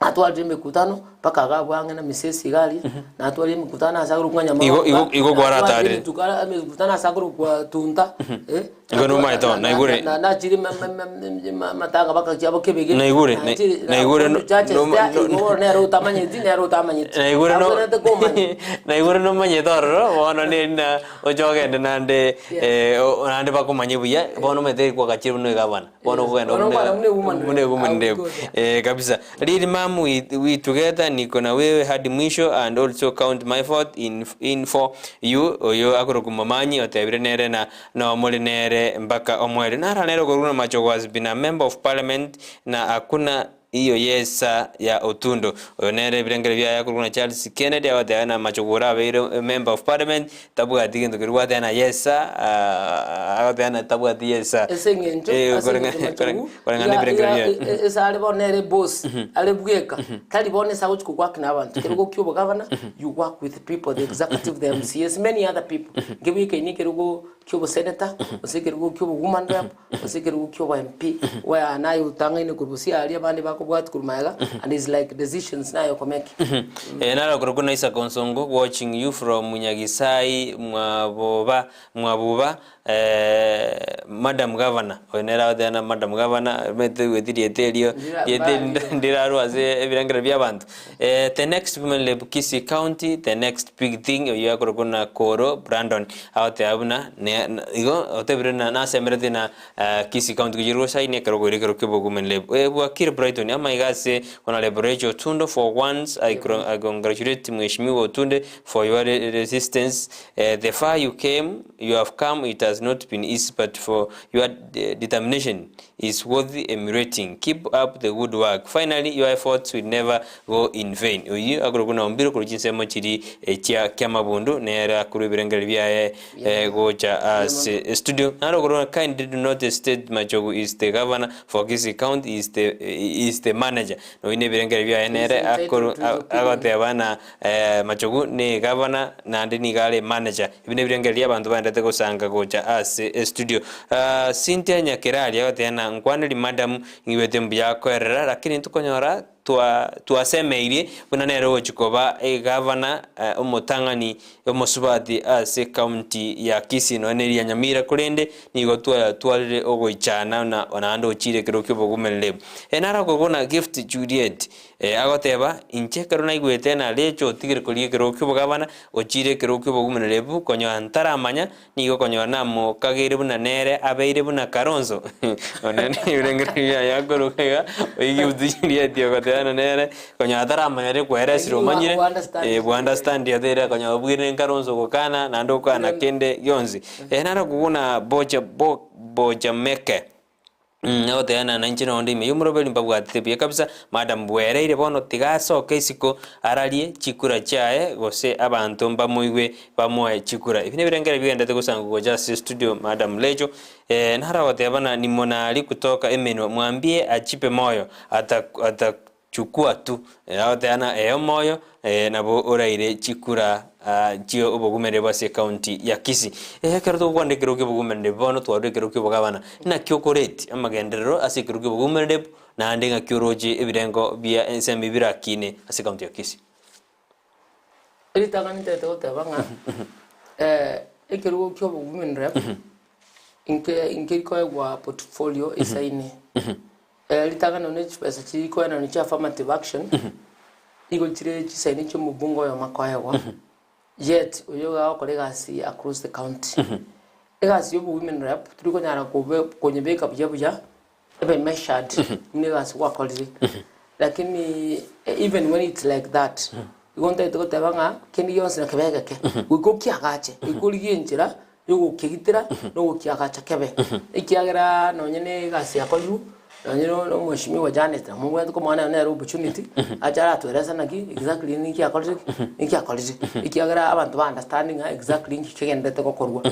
Natwarire emekutano mpaka iga abwo ang'e na misesi iga aria, natwarire emekutano ase akorokwa Igo- Nyamaroka, igo- igo natwarire kwaratarire. emituka- emekutano ase akorokwa Tunta, eh, Igo nomaete bono, naigure. na- nachire ma- ma- ma- ma- amatanga mpaka chiabo Kebege, Naigure, na- nachire- naigure no- churches no- there, no- igo bono nere otamanyeti, nere otamanyeti. Naigure no Abwenerete komanya. naigure nomanyete ororo bono neri oche ogende naende Yes. naende bakomanye buya bono omanyete kwagachire buna egavana. Bono okogenda Bono buna okwana buna ewoman buna ewoman rep. rep. Eh, kabisa. Lili mam we, we together niko na wewe hadi mwisho and also count my vote in, in for you oyo akoroku momanyi otebire nere na nomore nere mpaka omoerio nara nere okorwa na Machogu has been a member of parliament na hakuna iyo yesa ya Otundo oyo nere ebirengero biaye akorwa na Charles Kennedy agoteba na Machogu orabeire member of parliament Tabwati gento keria gwateba na yesa agoteba na tabwati yesa. Ase eng'encho Eh, ase eng'encho koreng'ana Machogu koreng'ana iga ebirengererio iga biaye. ase are bono nere eboss are bweka tari bono ase agochi kogwaki na abanto ekerogo kia obogavana you work with people the executive the MCAs many other people nkebwekaini ekerogo kia obosenator gose ekerogo kia obowoman rep gose ekerogo kia obo MP where naye otang'aine korwa gose aria abande bakobwatia korwa magega and is like decisions naye okomeki. Eh, naro korokwo na Isaac Onsongo watching you from Nyagisai Mwaboba Mwabuba eh, Madam Governor oyo nere agoteba na Madam Governor omanyete oigweti rieta erio Ndira- rieta mbara ndirarwa ase ebirengero bia abanto eh, the next women rep Kisii County the next big thing oyio akorokwo na Koro Brandon agoteba buna ne na igo otebire na nasemereti na Kisii County gochia Rosai nekero koira ekero kia obogume leb eh bwakire Brighton amaiga ase Honourable Rachel Otundo for once I I congratulate Mheshimiwa Otunde for your resistance eh the far you came you have come it has not been easy but for your determination is worthy emulating keep up the good work finally your efforts will never go in vain oyio akorokwa na Ombiro korwa chinsemo chiri chia Kiamabundu nere akorwa ebirengererio biaye gocha ase studio naro okorwa kindly do not state Machogu is the governor for Kisii county is the is the manager noyio ne ebirengererio biaye nere akorwa agoteba na Machogu ne governor naende nigo are manager ebi nebirengererio abanto baendete gosanga gocha ase estudio Cynthia Nyakeraria agoteba na nkwaneri madam ng'igwete mbuya akoerera lakini ntokonyora twa twasemeirie buna nere ogochia koba egavana omotang'ani omosubati ase ekaunti ya Kisii nonya neria ya Nyamira korende nigo twatwarire ogoichana na naende ochire ekero kia obogumereri. Naro okobuna Gift Juliet agoteba, Inche ekero naigwete na Rachel otigire koria ekerogo ki'obogavana ochire ekerogo ki'obogumereri konyora ntaramanya Nigo konyora namokageire buna nere abeire buna Kalonzo. One nebirengererio biaye akoruga iga, oigie otichirie ogotebana nere, konyora taramanya rikweresire omanyire, eh, bwa understand ateire konyora obwire Kalonzo gokana naende okana kende gionsi. Naro kobuna bocha bo bochameke. Agoteba ng'a nainche nonde ime y'omoroberi mbabwatete buya kabisa, madam bwereire bono tiga asoke isiko ararie chikura chiaye gose abanto mbamoigwe bamoe chikura. Ebi nebirengererio bigenderete gosangwa gocha ase studio madam Lecho naro agoteba ng'a ni monari kutoka emenwa mwambie achipe moyo ata ata Chukua tu, agoteba ng'a ee omoyo nabo oraire chikura chio obogumereri bwa ase ecounty ya Kisii. Ekero togokwana ekerogo kia obogumereri bono twarure ekerogo kia obogabana, naki okoreti amagenderero ase ekerogo kia obogumereri naende ng'aki oroche ebirengo bia ensemo birakine ase ecounty ya Kisii? Ritang'ani ntagete goteba ng'a ekerogo kia obogumereri nke nkeri koegwa portfolio esaine. Ritang'ani nonya chibesa chikoenanwa chia affirmative action, nigo chire chisaini chia omobunge oyomo akoegwa, yet oyo iga agokora egasi across the county. Egasi ya obo women rep tori konyara kobe konyebeka buya buya ebe measured buna egasi gwakorire, lakini even when it's like that, igo ntagete goteba ng'a kende gionsi nakebe egeke, goika okiagache, goika origie enchera yogokegitera na ogokiagacha kebe, ekiagera nonye na egasi yakorirwe, nonye na omweshimiwa Janet namobwate komoa nere nere opportunity, ache aratoerese naki exactly ninki akorire ki, ninki akorire, ekiagera abanto ba understand ng'a exactly ninki kegenderete gokorwa.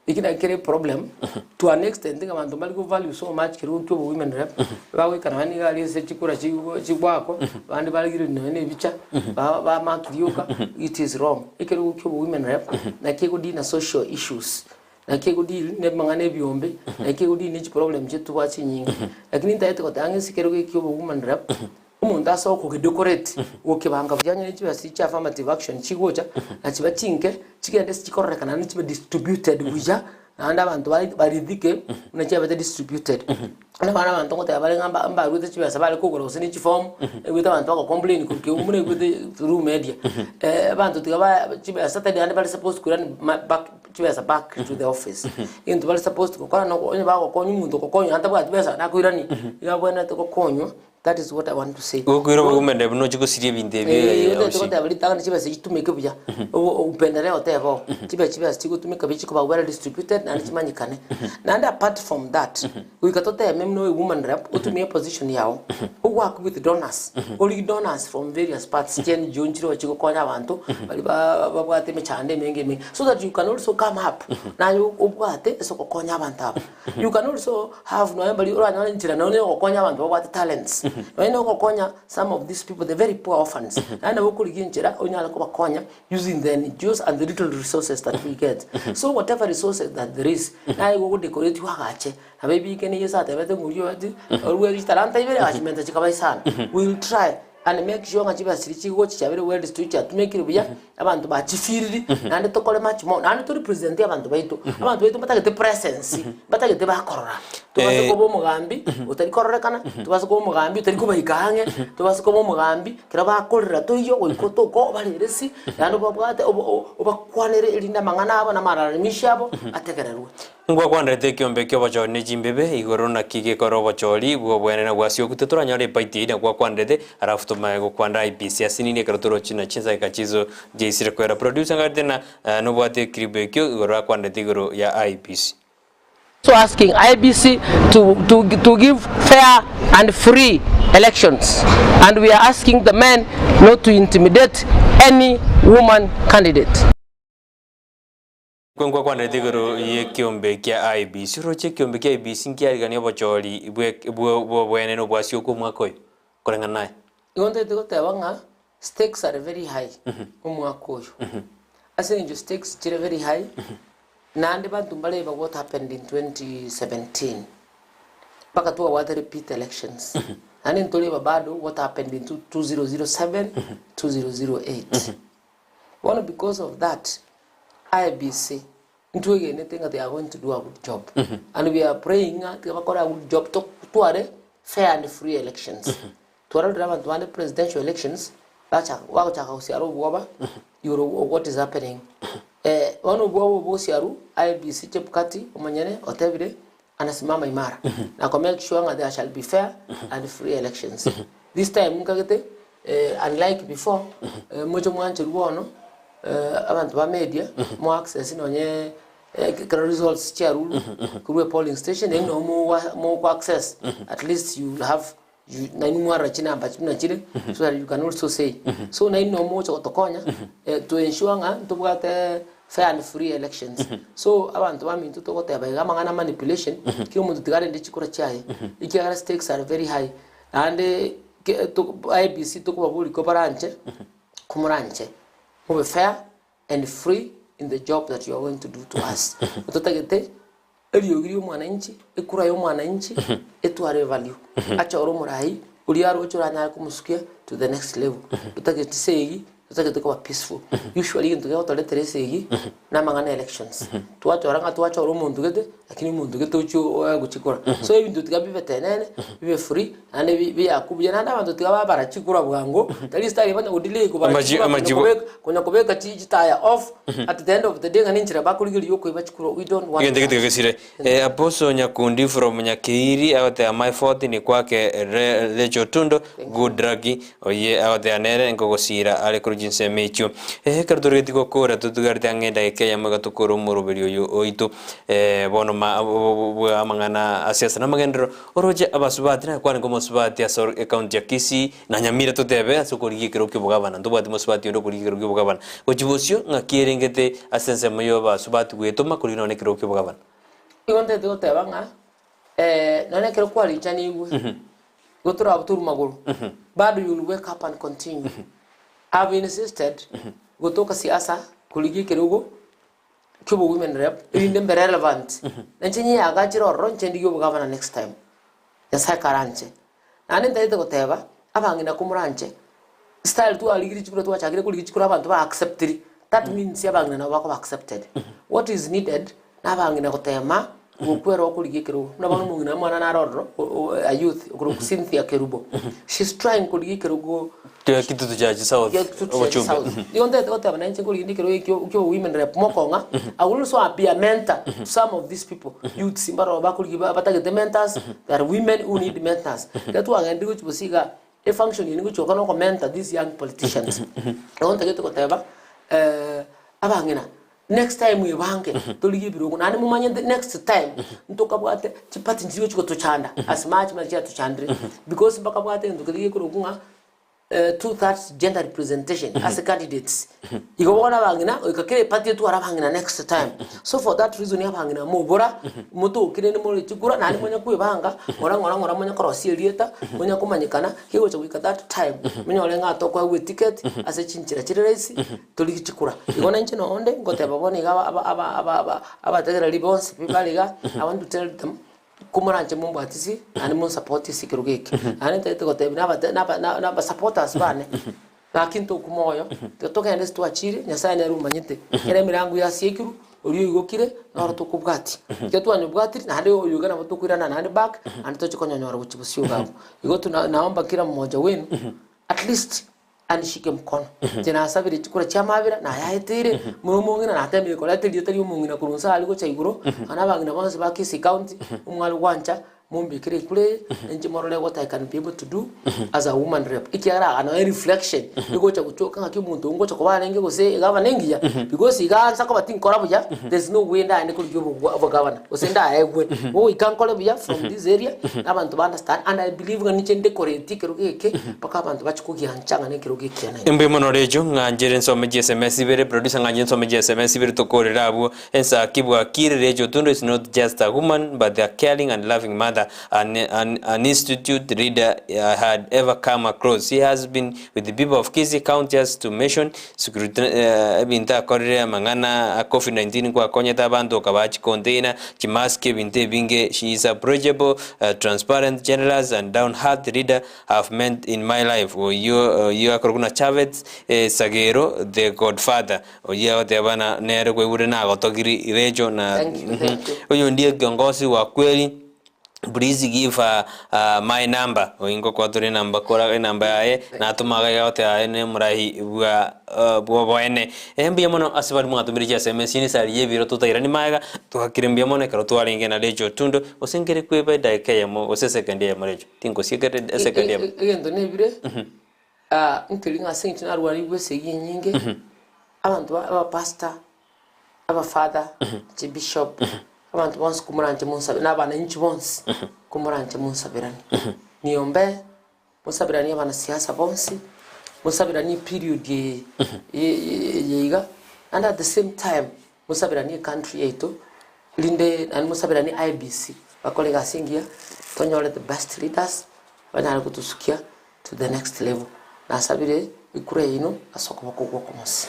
Eki naki kere eproblem, to an extent ng'a abanto mbari go value so much kerogo kia obo women rep, bagoika nonye niga aria ase chikura chigo chigoakwa, abande barigereria nonye na ebicha, ba bamark rioka, it is wrong. Ekerogo kia obo women rep, naki ego deal na social issues, naki ego deal na amang'ana ebiombe, naki ego deal na chiproblem chiaito tobwate chinyinge. Lakini ntagete goteba ng'a ase ekerogo eke kia obo woman rep. Omonto ase okogedecorate, gokebanga buya onye ne chibesa chia affirmative action chigocha, na chiba chinke, chigende ase chikororekana naende chibe distributed buya, naende abanto bare baridhike buna chiabete distributed. Buna bono abanto ngoteba bare ng'a mba mbaruete chibesa bare kogora gose ne chiform, naigwete abanto bagocomplain korwa keumbu naigwete through media. Abanto tiga ba chibesa tari naende bare supposed koirani ma back chibesa back to the office. Egento bare supposed gokora noko onye bagokonywa omonto okokonywa naende tabwati besa nakoirania, iga abwenerete gokonywa. That is what I want to say. Gokoira obogima buna ochie gosiria ebinto ebi Eh, eh, otete osi. goteba ritang'ani chibesa chitumeke buya Obo- upendeleo otebe oo chibe chibesa chigotumeka buya chikoba well distributed naende chimanyekane naende apart from that goika toteme buna oe woman rep otumie eposition yago ogoak with donors origie donors from various parts chia NGO nchire oo chigokonya abanto baria ba babwate emechando emenge emenge so that you can also come up naye obwate ase ogokonya abanto aba. You can also have nonya mbari oranyore enchera nonya ya ogokonya abanto babwate talents. Nonya na ogokonya some of these people the very poor orphans. Naende nabo okorigia enchera onyare kobakonya using the NGOs and the little resources that we get. So whatever resources that there is, naye igo ogodecorate agache. Nabo ebike nigo Yeso atebete ng'a oria oeti orue chitalanta ibere agachimenta chikaba isano. We will try and make sure ng'a chibesa chiria chigochi chiabeire well distributed chiatumekire buya, abanto bachifiriri, naende tokore much more, naende to represente abanto baito. Abanto baito mbatagete presence, mbatagete bakorora. Tobase koba omogambi otari kororekana, tobase koba omogambi otari kobaika ang'e, tobase koba omogambi ekero bakorera toiyo goika otoke obareresi, naende obabwate obo o- obakwanere erinde amang'ana abo na amalalamisho abo ategererwe. Ngwakwanderete ekiombe ki'obochori ne chimbibe, igoro naki gekore obochori bw'obwenene bw'asioku titoranyora epaiti eyio nagwakwanderete, alafu tomanye gokwanda IEBC asinini ekero torochi na chinsakeka chiso chiaisire koera. Producer ngarete na nobwate eclip ekio igoro akwanderete igoro ya IEBC. Also asking IEBC to, to, to give fair and free elections and we are asking the men not to intimidate any woman candidate. Nkwe nkwakwanderete igoro y'ekiombe kia IEBC. Oroche ekiombe kia IEBC nkiarigania obochori bw'obwenene obwasiokwa omwaka oyo? Koreng'ana naye. Igo ntagete goteba ng'a stakes are very high omwaka oyo. Ase eng'encho stakes chire very high, naende banto mbareba what happened in 2017, mpaka twabwate repeat elections. Naende ntoreba bado what happened in 2007, 2008. Bono because of that, IEBC ntwegenete ng'a they are going to do a good job and we are praying ng'a tiga bakore a good job totware fair and free elections. Twarorire abanto bande presidential elections bachaka bagochaka gosiara obwoba igoro of what is happening. Bono obwoba obo bosiaru IEBC Chebukati omonyene otebire anasimama imara na ko make sure ng'a there shall be fair and free elections. This time nkagete unlike before moche mwancherwa bono abanto ba media mo access nonye ekero results chiarurwe korwa epolling station eri nabo mogwa moko access at least you will have you nainwe mwarora chinamba buna chire so that you can also say. So nainwe nabo mogocha gotokonya to ensure ng'a ntobwate fair and free elections. So abanto baminto togoteba iga amang'ana a manipulation kera omonto tiga arende chikura chiaye ekiagera stakes are very high. Naende ke to IEBC tokobaboria kobaranche, komoranche mobe fair and free in the job that you are going to do to us. Totagete eriogi ria omwananchi, ekura ya omwananchi etware evalue. Achore omorai oria aroche oranyare komosukia to the next level. Totageti esegi, totagete koba peaceful. Usually egento kegotoretera esegi, na amang'ana ya elections. Twachora ng'a twachora omonto gete, lakini omonto gete ochia oe gochikora. So ebinto tiga bibe tenene, bibe free, naende bi biakwe buya, naende abanto tiga babara chikura bwango, tari style banya godelay kobara Amaji- chikura konya amajibu. kobeka konya kobeka chi chitaya off, at the end of the day ng'a nenchera bakorigereria okoiba chikura, we don't want Egento that. gete gesire. Eh, Apostle Nyakundi from Nyakeiri agoteba my fault ni kwake re, Rachel Otundo good luck Oyio agoteba nere nkogosiira are korwa chinsemo echio. Ekero torigetie gokora totigarete ang'e edageka eyemo iga tokore omoroberi oyo oito bono bwa amang'ana a siasa na amagenderero. Oroche abasubati naye kwarenge omosubati ase ecounty ya Kisii na Nyamira totebe ase okorigia ekero ki'obogabana ntobwati mosubati onde okorigia ekero ki'obogabana. Gochia bosio ng'aki erengete ase ensemo y'abasubati gwetoma korigia nonya ekero ki'obogabana. Igo ntagete goteba ng'a nonya ekero kwarichanigwe. Igo torabutorwe magoro, bado you will wake up and continue. I've insisted gotoka siasa korigia ekerogo kiobo women rep erinde mbe relevant. Na inche nyeagachire ororo inche ndigie obogavana next time. Nyasaye karanche. Naende ntagete goteba. Abang'ina komoranche, style twarigirie chikura twachakire korigia chikura abanto ba acceptiri, that means abang'ina nabo bakoba accepted. What is needed, na abang'ina gotema gokwera okorigia ekerogo. Buna bono omong'ina omwana nare ororo, a youth okorokwa Cynthia Kerubo, she's trying korigia ekerogo Kia Kitutu Church South, kia Kitutu Church obochumbe. South. Nigo ntagete goteba nainche nkorigia ndi ekerogo ekio kia women rep mokong'a, I will also be a mentor to some of these people, youths mbaroo bakorigia ba batagete mentors, there are women who need mentors. Ekero twagendire gochia bosa igaa, efunction eye nigochia goka na okomentor these young politicians. Nigo ntagete goteba abang'ina, next time ebange torigie ebirogo naende momanyete next time ntokabwate chiparty nchiria chigochia gotochanda as much muna chiatochandire because mbakabwate egento keria gekorokwa ng'a two thirds gender representation ase candidates. Igo bono abang'ina goika kera eparty etware abang'ina next time. So for that reason abang'ina mobora, motoke rende more chikura naende monye kwebanga ng'ora ng'ora ng'ora monye korosia erieta, monye komanyekana, kegocha goika that time, monyore ng'a tokoegwa eticket ase chinchera chire rahisi, torigie chikura. Igo nainche nonde ngoteba bono iga aba aba aba aba aba abategereri bonsi pi bare igaa, I want to tell them, Komoranche mombwatisi naende monsapoti ase ekerogo eke. Naende ntagete gotebia nabate naba na naba supporters bane, gaki ntokwa moyo, tiga togende ase twachire, Nyasaye nere omanyete, ekero emirango yasiekirwe, oria oigokire, noro tokobwatia. Ekero twanyobwatire, naende oyo iga nabo tokoirana naende back, naende toche konyonyora gochia bosio iga abwo. Igo tuna naomba kera mmoja wenu, at least anishike mkono. Inche nasabire chikura chi'amabera, nayaeteire, buna omong'ina natemire koreta erieta ri'omong'ina korwa inse aria gocha igoro, na abang'ina bonsi ba Kisii County, omware gwancha, mombekere ekura eye, na inche morore what I can be able to do as a woman rep. Ekiagera aa noe reflection, egocha gochoka ng'aki omonto oyo ngocha koba arenge gose egavana engiya, because iga ansa koba tinkora buya, there's no way ndaende korigia obogwa obogavana, gose ndaegwe. Goika nkore buya from this area, na abanto ba understand, and I believe ng'a ninche ndekoreti ekerogo eke, Mpaka abanto bachie kogiancha ng'a nekerogo ekiya naende. Mbuya mono Recho, ng'anchere nsome chi sms ibere, producer ng'anche nsome chi sms ibere tokorere abwo ensaki bwakire Recho Otundo is not just a woman but a caring and loving mother an, an, an institute leader I had ever come across. She has been with the people of Kisii County just to mention security eh, ebinto akorire amang'ana a Covid-19 kwakonyete abanto okabaa chicontainer, chimask ebinto ebinge. She is approachable, uh, transparent, generous and down heart leader have meant in my life oyio oyio akorokwa na Chavez Sagero the godfather oyio agoteba na nere kwaigure nagotogiri Recho na Thank you, thank you. oyo ndiye kiongozi wa kweli please give her uh, my number oyo ngokoa tore enamba kora enamba yaye natoma iga agoteba aye ne omorahi bwa uh, bwoboene Eh, mbuya mono ase baria mwatomire chi sms chinsa riria ebiro totairani magega twakire mbuya mono ekero twarenge na Recho Otundo gose nkere kweba edakika eyemo gose esekendi eyemo Recho. Tingosiekera esekendi eyemo. Egento nebire, nkeri ng'a ase eng'encho narwarigwe esegi enyinge, abanto ba abapastor, abafather, chibishop, abanto bonsi komoranche monsabe na abananchi bonsi, komoranche monsaberanie. Niombe Mosabiranie abanasiasa bonsi, mosabiranie eperiod eye eye iga, naende at the same time mosabiranie ecountry yaito, rinde naende mosabiranie IEBC bakore egasi engiya, tonyore the best leaders, banyare gotosukia to the next level. Nasabire ekura yaino ase okoboko gwokomosi.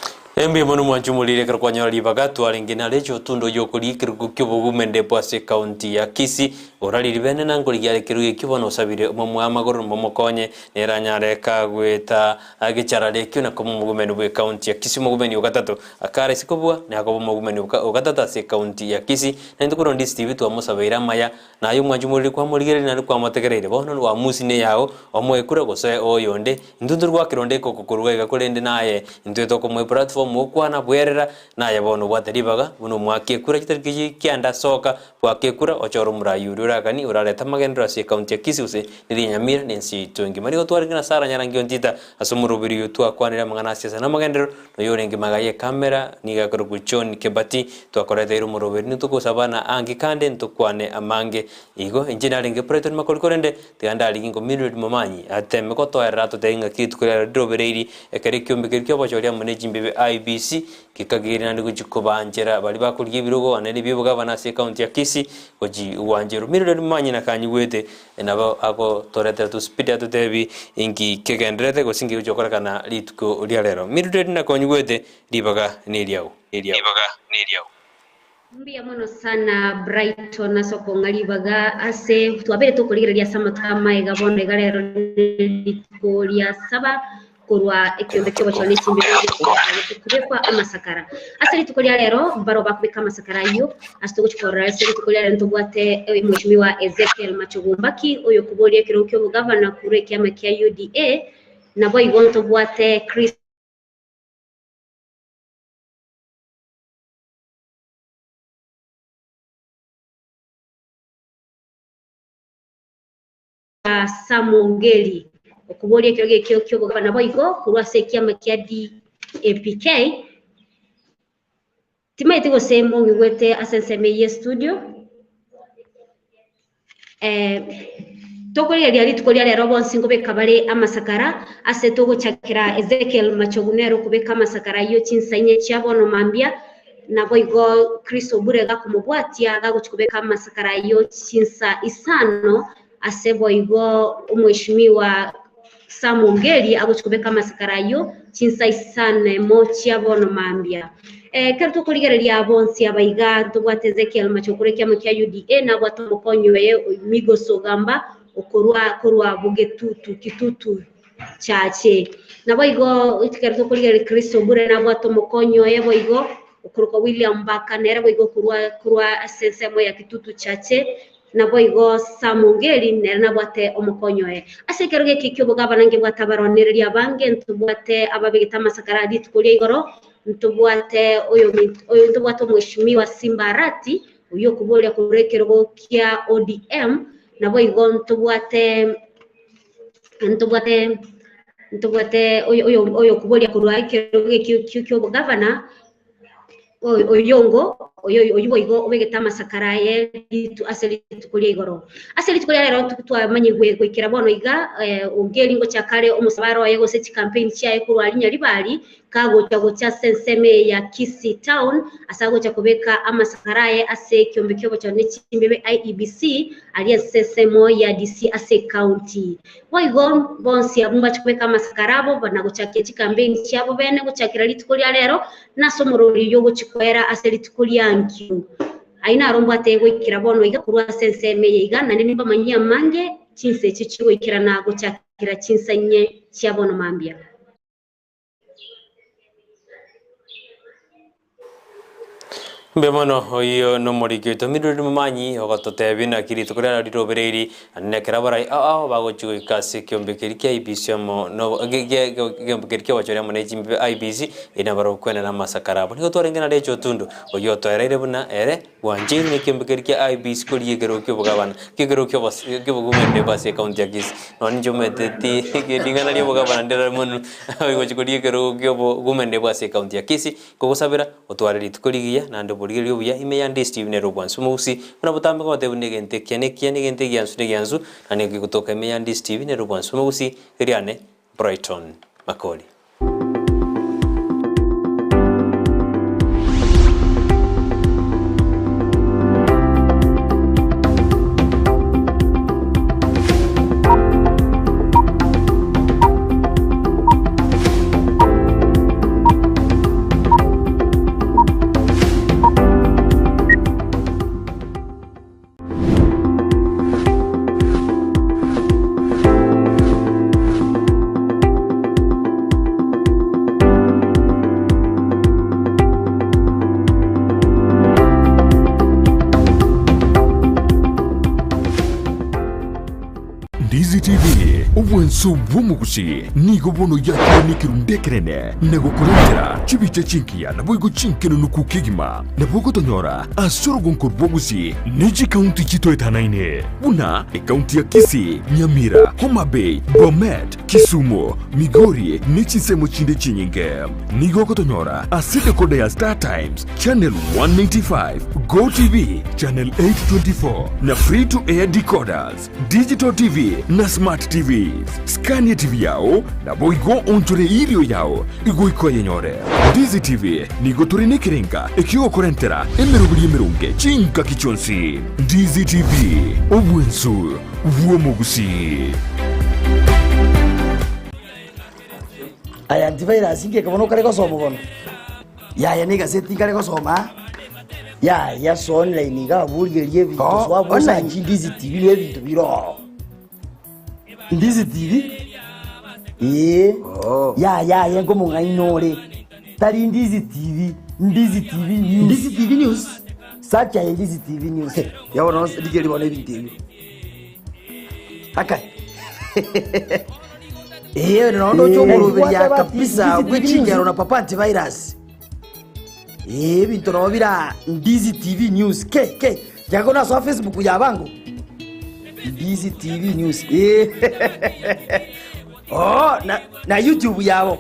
Mbuya mono mwanche omoriri ekero kwanyora ribaga twarenge nare otundo oyokori ekerogo ki'obogumende bwa ase ekaunti ya Kisii orariri bene na nkorigia are ekerogo ekio bono osabire omomua amagoro momokonye nere anyare kagweta gecharara ekio na koba omogumeni bwe ekaunti ya Kisii omogumeni ogatato akare ase kobua nakoba omogumeni ogatato ase ekaunti ya Kisii na intwe korwa Ndisi TV twamosabeire amaya Naye omwanchi omoriri kwamorigereria naende kwamotegereire, bono oamusi neyao, omoe kura gose oyonde. Intwe ntorigwakera onde ekoko korwa iga korende naye intwe tokomoa eplatform okwana bwerera, naye bono obwate ribaga buna omwake ekura chitariki kianda soka bwake ekura ochore omorai oria orakanie orarete amagenderero ase ecounty ya Kisii gose neria Nyamira na ense yaito engima. Nigo twarenge na Sarah Nyarangi Ontita ase omoroberi oyo twakwanire amang'ana a siasa na amagenderero na oyo orenge magega ye camera nigo akorokwa John Kebati Twakoreteire omoroberi nitogosaba na ange kande ntokwane amange. Igo inche narenge Brighton makori korende tiga ndarigie ngo Mildred Momanyi ateme gotoerera atotebie ng'aki rituko riaye rirobereiri ekero ekiombe keria ki'obochori amo ne chimbibe IEBC gekageire naende gochia kobanchera baria bakorigia ebirogo ane ne ebi'obogabana ase ecounty ya Kisii gochia gwancherwa. Mildred Momanyi nakanyigwete nabo agotoretera tuspeed atotebie inki kegendererete gose inki gegochia gokorekana rituko ria rero. Mildred nakonyigwete ribaga neriao. Ribaga neriao. Mbuya mono sana Brighton ase okong'a ribaga ase twabere tokorigereria ase amatuko amaega bono iga rero rituko ria saba korwa ekiombe kiogochora ne chimbebe kobekwa amasakara. Ase rituko ria rero mbaro bakobeka amasakara ayio ase togochi korora ase rituko ria rero ntobwate Mheshimiwa Ezekiel Machogu Mbaki oyo okoboria ekerogo kia obogavana korwa ekiama kia UDA naboigo ntobwate Chris Samongeri okoboria ekerogo ekio ki'obogavana boigo korwa ase ekiama kia DAPK timaeti gose mong'igwete ase ensemo eyio y'estudio Tokorigereria rituko ria rero bonsi nkobeka bare amasakara, ase togochakera Ezekiel Machogu nere okobeka amasakara ayio chinsa inye chia bono mambia, naboigo Chris Obure gakomobwatia gagochia kobeka amasakara ayio chinsa isano, ase boigo omweshimiwa Sam Ongeri agochia kobeka amasakara ayio chinsa isano emo chia bono mambia. Ekero tokorigereria bonsi aba iga ntobwate Ezekiel Machogu ekiama kia UDA nabwate omokonyi oye Migos Ogamba okorwa korwa Bogetutu Kitutu Chache. Naboigo ekero tokorigereria Chris Obure nabwate omokonyi oye boigo okorokwa William Mbaka nere boigo okorwa korwa ase ensemo ya Kitutu Chache. Naboigo Samungeli nere nabwate omokonyi oye. Ase ekero geke ki'obogabana ngebwate abaronereria abange, ntobwate ababegete amasakara a rituko ria igoro, ntobwate oyo ntobwate omweshimiwa Simba Arati, oyio okoboria korwa ekerogo kia ODM, naboigo ntobwate ntobwate ntobwate oyo oyo okoboria korwa ekerogo ekio ki'obogavana. Oyongo oyio boigo obegete amasakara aye ase rituko ria igoro. Ase rituko ria rero twamanyigwe goikera bono iga ongeri ngochaka are omosabara oye gose chicampaign chiaye korwa aria Nyaribari kagocha gocha ase ensemo eye ya Kisii town ase agocha kobeka amasakara aye ase ekiombe kiobochori ne chimbebe IEBC aria ase ensemo ya DC ase ecounty. Boigo bonsi abwo mbache kobeka amasakara abo na gochakia chicampaign chiabo bene gochakera rituko ria rero Nase omorori oyio ogochia koera ase rituko ria nkio. Ayio naro mbwate goikera bono iga korwa ase ensemo eye iga, naende nimbamanyie amange chinsa echio chigoikerana gochakera chinsa inye chia bono mambia. Mbuya mono, oyio nomoriki oito Mildred Momanyi ogototebia naki rituko riarero rirobereiri, naende nekero abarai ao ao bagochia goika ase ekeombe keria kia IEBC amo no ekeombe keria ki'obochori amo ne chimbe IEBC eri nabarabwo kwenena amasakara abo. Nigo twarenge na Rachel Otundo oyio otoereire buna ere bwancheire na ekeombe keria kia IEBC korigia ekerogo ki'obogabana ekerogo ki'obogumende ase ecounty ya Kisii. Nonya inche omanyete ti ring'ana ri'obogabana ndirare mono gochia korigia ekerogo ki'obogumende ase ecounty ya Kisii. Kogosabera, otware rituko rigiya, naende oborigereria obuya ime ya Ndisi TV nere obwansu omogusii, buna botambe ngotebia buna egento ekiya nekiya, na egento egiansu negiansu, na nigo kegotoka ime ya Ndisi TV nere obwansu omogusii, eriane Brighton Makori. Ndizi TV, obwanso bw'omogusi nigo bono yakire nekerundu ekenene na gokorentera chibicha chingiya naboigo chinkenunuku kegima. Nabo ogotonyora ase orogonko rw'ogusi ne chikaunti chitoetanaine buna ekaunti ya Kisii, Nyamira, Homa Bay, Bomet, Kisumu, Migori ne chinsemo chinde chinyinge. Nigo ogotonyora ase decoder ya Star Times, Channel 195, Go TV, Channel 824 na Free to Air decoders, Digital TV na Smart TVs. Skania TV yao naboigo onchore irio yao igoika oyenyore. Ndizi TV nigo tore nekerenga ekiogokorentera emeroberi emeronge chingaki chionsi. Ndizi TV, obwensu bw'omogusii. Aya antivirus ngeke bono okare gosoma bono. Yaya ne egaseti nkare gosoma aa. Yaya so online iga abwo rigereria ebinto Oh, so abwo online. osachi Ndizi TV nigo ebinto bire oo. Ndizi TV? Ee, Oh. yaya aye nkomong'aini ore. Tari Ndizi TV, Ndizi TV News. Ndizi TV News? Search aye Ndizi TV News. Yabo no rigereria bono ebinto ebio. Akai. Ee, nondo oche omoroberia kabisa bw'echingero na papa antivirus. Ee, ebinto nabo bira Ndizi TV News. Ke, ke, jago nasoa Facebook ya bango. Ndizi TV News. Ee. Oh, na, na YouTube yabo.